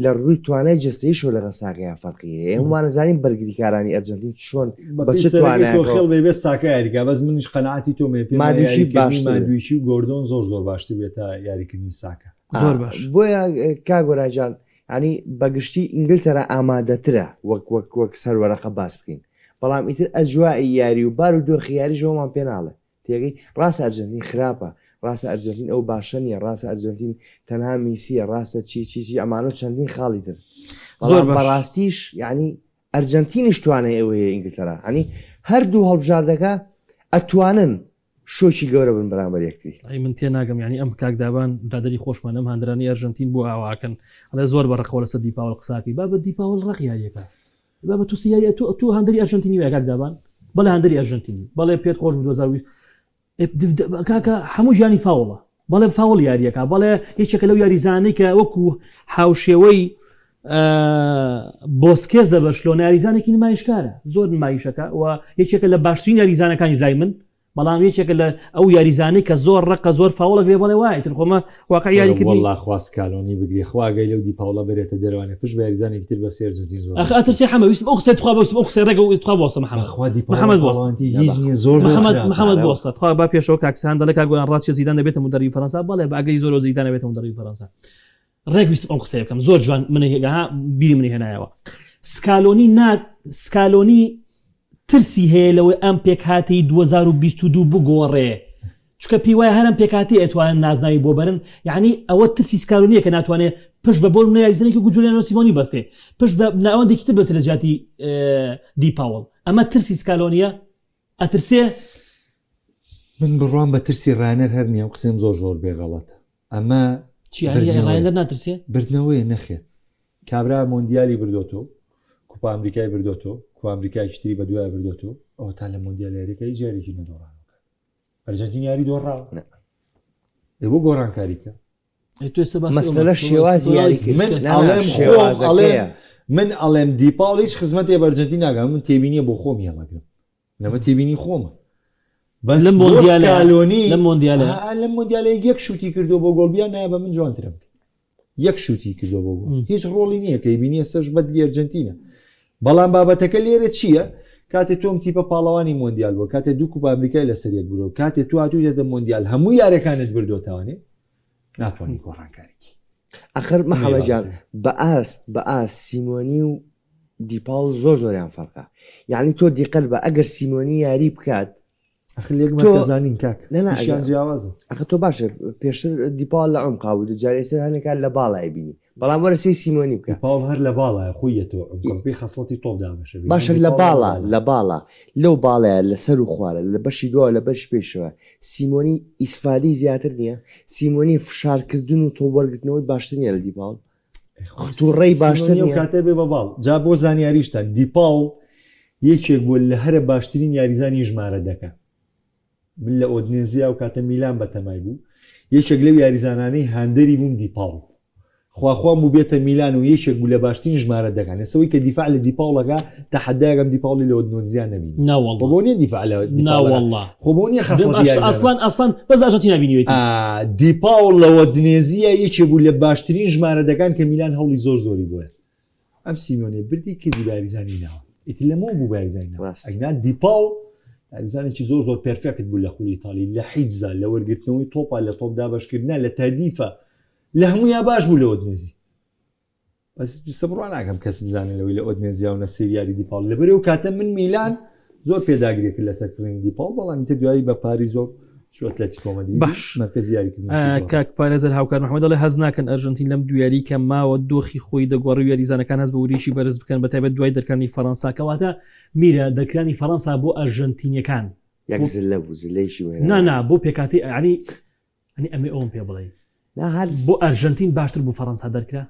لە ڕووی توانای جەستەییشەوە لەگەڵ ساکایا فەرقی هەیە ئێمە وانەزانین بەرگریکارانی ئەرجەنتین چۆن
بە
بە
پێی
چ
سەرەکەی تۆ
توانایەکەوە
خێڵ بێ بێ ساکا یاریکا بەس منیش قەناعەتی تۆم هەیە پێم وایە
مادویکی
یاریکردنی
باشتر بێ.
مادویکی و گۆردۆن زۆر زۆر باشتر بێ تا یاریکردنی ساکا.
زۆر باش.
بۆیە کاک گۆران جان یانی بەگشتی ئینگلتەرا ئامادەترە وەک وەک وەک سەروەرەقە باس بکەین بەڵام ئیتر ئەجوایی یاری و بار و دۆخی یاریش ئەومان پێ ناڵێ تێگەی ڕاستە ئەرجەنتین خراپە ڕاستە ئەرجەنتین ئەو باشە نییە ڕاستە ئەرجەنتین تەنها میسیە ڕاستە چی چی چی ئەمانە و چەندین خاڵی تر
زۆر
بەڵام
باش.
بەڕاستیش یعنی ئەرجەنتینیش توانای ئەوەی هەیە ئینگلتەرا یعنی هەردوو هەڵبژاردەکە ئەتوانن شۆکی گەورە بن بەرامبەر یەکتری.
ئەی من تێناگەم یانی ئەم کاک دابان برادەری خۆشمان ئەم هاندەرانی ئەرژەنتین بۆ ئاوا ئەکەن ئەڵێ زۆر بە ڕقەوە لەسەر دیپاوڵ قساکەی بابە دیپاوڵ ڕق یاریەکە بابە تو سیاری تۆ تۆ هاندەری ئەرژەنتینی وایە کاک دابان بەڵێ هاندەری ئەرژەنتینی بەڵێ پێت خۆش بوو 2020 کاکە هەموو ژیانی فاوڵە بەڵێ فاوڵ یاریەکە بەڵێ یەکێکە لەو یاریزانەی کە وەکو هاوشێوەی بۆسکێز لە بەرشلۆنە یاریزانێکی نمایشکارە زۆر نمایشەکە و یەکێکە لە باشترین یاریزانەکانیش لای من بەڵام یەکێکە لە ئەو یاریزانەی کە زۆر ڕقە زۆر فاوڵە گرێ بەڵێ وایە تر خۆمە واقع یاریکردنی
والله خوا سکالۆنی بگرێ خوا ئەگەی لەو دی پاوڵە بەرێتە دەرەوانێ پشت بە یاریزانێکی تر بە سێرجنتین زۆر
ئەخ ئەترسێ حەمە ویستم ئەو قسەی تخوا بەوسم ئەو قسەی ڕێگە و تخوا بۆستە محەممەد
خوا دی پاوڵە
محەممەد بۆستە
پاڵەوانتی هیچ نییە زۆر زۆر
محەممەد
خراپە.
محەممەد بۆستە تخوا با پێشەوە کاکسان دەڵێ کاک گۆران ڕاچیە زیدان دەبێتە مدەربی فەرەنسا بەڵێ بە ئەگەری زۆرەوە زیدان دەبێتە مدەربی فەرەنسا ڕێک ویستم ئەو قسەیە بکەم زۆر جوان منی ها بیری منی هێنایەوە سکالۆنی نا سکالۆنی ترسی هەیە لەوەی ئەم پێکهاتەی 2022 بگۆڕێ چونکە پێی وایە هەرم پێکاتی ئەتوانن نازناوی بۆ بەرن یعنی ئەوە ترسی سکالۆنیە کە ناتوانێت پشت بە بۆ منە یاریزانێکی وەکو جولیانۆ سیمۆنی بەستێ پشت بە ناوەندێکی تر بەستێ لە جیاتی دی پاوڵ ئەمە ترسی سکالۆنیە ئەترسێ
من بڕوام بە ترسی ڕانەر هەر نییە ئەم قسەیەم زۆر زۆر بێ غەڵەتە ئەمە
چی یانی
بردنەوەیە.
ڕاینەر ناترسێ؟
بردنەوەیە نەخێر کابرا مۆندیالی بردۆتەوە کوپا ئەمریکای بردۆتەوە کوپا ئەمریکایکی تری بەدوای بردۆتەوە ئەوە تا لە مۆندیال یاریەکە هیچ یاریێکی نەدۆڕانەوە ئەرجەنتین یاری دۆڕاوە
نا.
ئێ بۆ گۆڕانکاری بکە
ئەی تۆ ئێستا باسی ئەوە
مەسەلە
تۆ
شێوازی
تۆ
یاریکردن
من
نا نا
ئەڵێم خۆم
شێوازەکەیە
ئەڵێم من ئەڵێم دیپاڵ هیچ خزمەتێ بە ئەرجەنتین ناکات من تێبینیە بۆ خۆم هێڵەگرم لەمە تێبینی خۆمە بەس
لەم
بۆ
مۆندیالە
سکالۆنی
لەم مۆندیالە
آ، لەم مۆندیالە یەک شوتی کردو بۆ گۆڵ بیان نایە بە من جوانترم کرد. یەک شوتی کردو بۆ گۆڵ
م.
هیچ ڕۆڵی نییە کە بینیە سەش بەدلی ئەرجنتینە بەڵام بابەتەکە لێرە چییە؟ کاتێ تۆم تیپە پاڵەوانی مۆندیال بووە کاتێ دوو کوپا ئەمریکای لەسەر یەک بردووە کاتێ تو هاتوویتە مۆندیال هەموو یاریەکانت بردووەتەوانێ ناتوانانی گۆڕانکاریکی
ئەخر محەمەد جان
بابەتەکە.
بە ئاست بە ئاست سیمۆنی و دیپاڵ زۆر زۆریان فەرقە یعنی تۆ دیقەت بە ئەگەر سیمۆنی یاری بکات
ئەخر لێک
تۆ
زانین کاک
نا نا
ئیشیان
ئەزانم.
جیاوازە
ئەخە تۆ باشە پێشتر دیپاڵ لە عمقا بوو جار ئێستا هەنێکات لە باڵای بینی بەڵام وەرە سەی سیمۆنی بکە
دیپاڵ هەر لە باڵایە خۆی یەتەوە عمقە بەپێی خەسڵەتی تۆپ دابەشە بێ.
باشە لە
دیپاڵ
باڵا لە باڵا لەو باڵەیە لەسەر و خوارە لە بەشی دواوە لە بەشی پێشەوە سیمۆنی ئیسفادەی زیاتر نییە سیمۆنی فشارکردن و تۆپ وەرگرتنەوەی باشتر نییە لە دیپاڵ توڕەی باشتر
سیمۆنی ئەو
نییە
کاتە بێ بە باڵ جا بۆ زانیاریشتان دیپاڵ یەکێک بووە لە هەرە باشترین یاریزانی ژمارە دەکە من لە ئۆدنێزیا و کاتە میلان بەتەمای بوو یەکێک لەو یاریزانانەی هاندەری بووم دیپاڵ بوو. خواخوام بوو بێتە میلان و یەکێک بوو لە باشترین ژمارە دەکان ئێستا ئەوەی کە دیفاع لە دیپاوڵەکە تەحەدایەکەم دیپاوڵی لە ئۆدنۆنزیا نەبینی
ناوەڵڵا
خۆ بۆ نییە دیفاع لە دیپاوڵەکە
ناوەڵڵا
خۆ بۆ نییە خەسڵەتی یاریزانە
ئەسڵەن ئەسڵەن بەس ئەرژەنتینا بینیوێتی
ئا دیپاوڵ لە ئۆدنێزیا یەکێ بوو لە باشترین ژمارە دەکان کە میلان هەوڵی زۆر زۆری بۆیە ئەم سیمیۆنێ بردی کردی بە یاریزانی ناوە ئیتر لەمەوە بوو بە یاریزانی ناوە
ڕاست.
ئەگنا دیپاوڵ یاریزانێکی زۆر زۆر perfect بوو لە خولی ئیتاڵی لە حیجزا لە وەرگرتنەوەی تۆپا لە تۆپ دابەشکردنا لە تەهدیفا لە هەموویا باش بوو لە ئۆدنێزی بەس بیسە بڕوا ناکەم کەس بزانێت لەوەی لە ئۆدنێزیا و نەسیر یاری دیپاڵ لەبەر ئەو کاتە من میلان زۆر پێداگری کرد لەسەر کڕینی دیپاڵ بەڵام ئیتر دوایی بە پاریس و چوو ئەتلەتیکۆ مەدرید
باش.
مەرکەزی یاریکردنیشی گۆڕا.
کاک پارێزەر هاوکار محمد دەڵێ هەست ناکەن ئەرژەنتین لەم دوو یاریی کە ماوە دۆخی خۆی دەگۆڕی و یاریزانەکان هەست بە وریشی بەرز بکەن بەتایبەت دوای دەرکرانی فەرەنسا کەواتە میرە دەرکرانی فەرەنسا بۆ ئەرژەنتینیەکان
یەک زلە بوو زلەیەکی وێرانە.
نا نا بۆ پێکهاتەی یانی ئەنی ئەمێ ئەوم پێ بڵێی.
نا هەر.
بۆ ئەرژەنتین باشتر بوو فەڕەنسا دەرکرا؟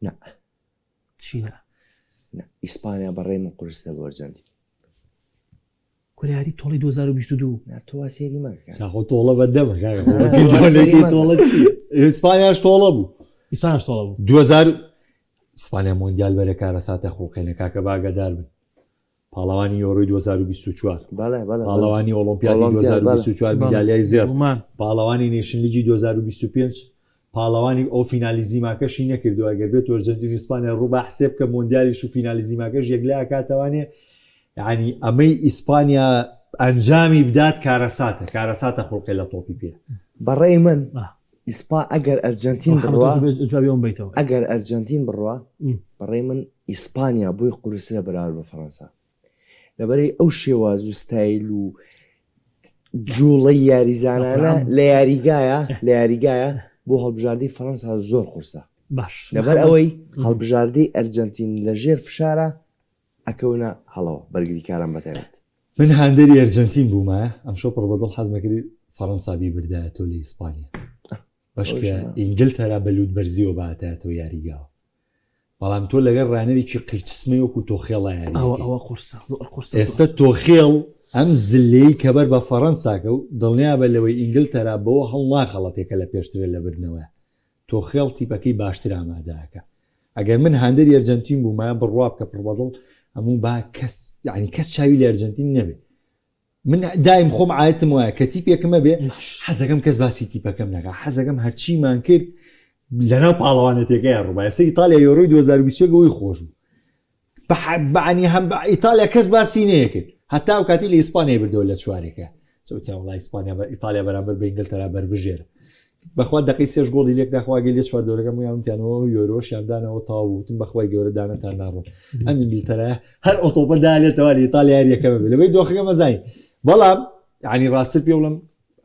نا.
چی نا؟
نا ئیسپانیا بە ڕێی من قورسترە بۆ ئەرجەنتین.
کورە یاری تۆڵی 2022.
نا تۆ وا سەیری مەکە کاکە.
خۆ تۆڵە بە دەمە کاکە خۆ بە کردەوەلێکی تۆڵە چی؟ ئیسپانیاش تۆڵە بوو.
ئیسپانیاش تۆڵە بوو.
2000 ئیسپانیا مۆندیال بەرە کارەساتە خوڵقێنە کاکە با ئاگادار بن. پاڵەوانی یۆرۆی 2024 پاڵەوانی ئۆڵۆمپیادی 2024 میدالیای زێڕ پاڵەوانی nation league ی 2025 پاڵەوانی ئەو فینالیزیماکەشی نەکردووە گەر بێت ئەرجەنتین ئیسپانیا ڕووبا حسێب کە مۆندیالیش و فینالیزیماکەش یەکلا کاتەوانێ یعنی ئەمەی ئیسپانیا ئەنجامی بدات کارەساتە کارەساتە خوڵقێ لە تۆپی پێ.
بەڕێی من ئیسپا ئەگەر ئەرجەنتین بڕوا
جوابی ئەوم بەیتەوە.
ئەگەر ئەرجەنتین بڕوا بەڕێی من ئیسپانیا بۆی قورسترە بەراورد بە فەرەنسا لەبەرەی ئەو شێواز و ستایل و جوڵەی یاریزانانە لە یاریگایە لە یاریگایە بۆ هەڵبژاردەی فەرەنسا زۆر قورسە
باش
لەبەر ئەوەی هەڵبژاردەی ئەرجەنتین لە ژێر فشارە ئەکەونە هەڵەوە بەرگریکاران بەتایبەت.
من هاندەری ئەرجەنتین بوومایە ئەمشەو پڕ بەدڵ حەزمەکرد فەڕەنسا بیبردایەتەوە لە ئیسپانیا بەشکە ئینگلتەرا بە لووت بەرزیەوە باتایەتەوە یاریگاوە بەڵام تۆ لەگەڵ ڕانەرێکی قیرچسمەی وەکو تۆخێڵا یاری
ئەوە ئەوە قورسە زۆر قورسە
ئێستا تۆخێڵ ئەم زلەی کە بەر بە فەڕەنساکە و دڵنیابە لەوەی ئینگلتەرا بەوە هەڵناخەڵەتێ کە لە پێشترە لە بردنەوە تۆخێڵ تیپەکەی باشتر ئامادەکە ئەگەر من هاندەری ئەرجەنتین بوومایە بڕوا بکە پڕبەدڵ هەموو با کەس یعنی کەس چاوی لە ئەرجەنتین نەبێ من دایم خۆم عادەتم وایە کە تیپێکم هەبێ حەزەکەم کەس باسی تیپەکەم نەکا حەزەکەم هەرچیمان کرد لەناو پاڵەوانێتەکەیان ڕووبا ئێستا ئیتالیا یۆرۆی 2021 ئەوەی خۆش بوو بەعنی هەم بە ئیتالیا کەس باسی نەیەکرد هەتا ئەو کاتی لە ئیسپانیای بردەوە لە چوارێکە چوتیان وڵای ئیسپانیا بە ئیتالیا بەرامبەر بە ئینگلتەرا بەربژێرە بەخوا دەقەی سێش گۆڵی لێکرا خوا گەی لێ چوار دەورەکە مویان وتیانەوە یۆرۆشیان دانەوە تاو وتم بەخوای گەورە دانەتان ناڕۆن ئەم ئینگلتەرا هەر ئۆتۆپە دالێتەوە لە ئیتالیا یاریەکە بێ لەبەی دۆخەکە مەزانین بەڵام یعنی ڕاستتر پێ بڵم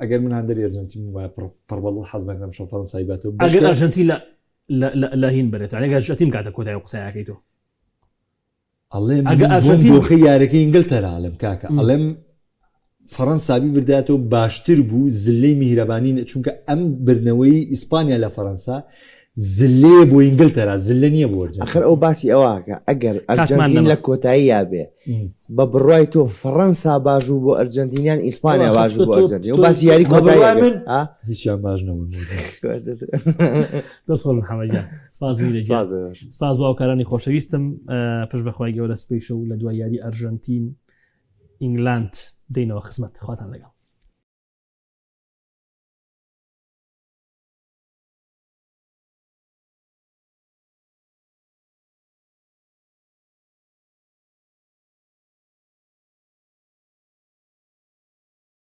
ئەگەر من هاندەری ئەرجەنتین بوومایە پڕ پڕ بەدڵ حەز دەکەم شەو فەرەنسای باتەوە
ئەگەر ئەرجەنتین لە لە هین بەرێت یعنی ئەگەر ئەرجەنتین بکاتە کۆتایی و قسەیەکەی تۆ
ئەڵێم ئەگە ئەرجەنتین دۆخی یارەکەی ئینگلتەرا ئەڵێم کاکە ئەڵێم فەڕەنسا بیبرداتەوە باشتر بوو زلەی میهرەبانی چونکە ئەم بردنەوەی ئیسپانیا لە فەڕەنسا زلەیە بۆ ئینگلتەرا زلە نییە بۆ ئەرجەنتین.
ئەخر ئەو باسی ئەوەکە ئەگەر ئەرجەنتین لە کۆتاییا بێ بە بڕوای تۆ فەڕەنسا باش بوو بۆ ئەرجەنتین یان ئیسپانیا باش بوو بۆ ئەرجەنتین ئەو باسی یاری کۆتایی
من هیچیان باش نەبوون.
دەست خۆش محەممەد گیان سپاس میرە گیان سپاس بۆ هاوکارانی خۆشەویستم پشت بەخوای گەورە سپەی شەو لە دوای یاری ئەرژەنتین ئینگلاند دێینەوە خزمەت خواتان لەگەڵ.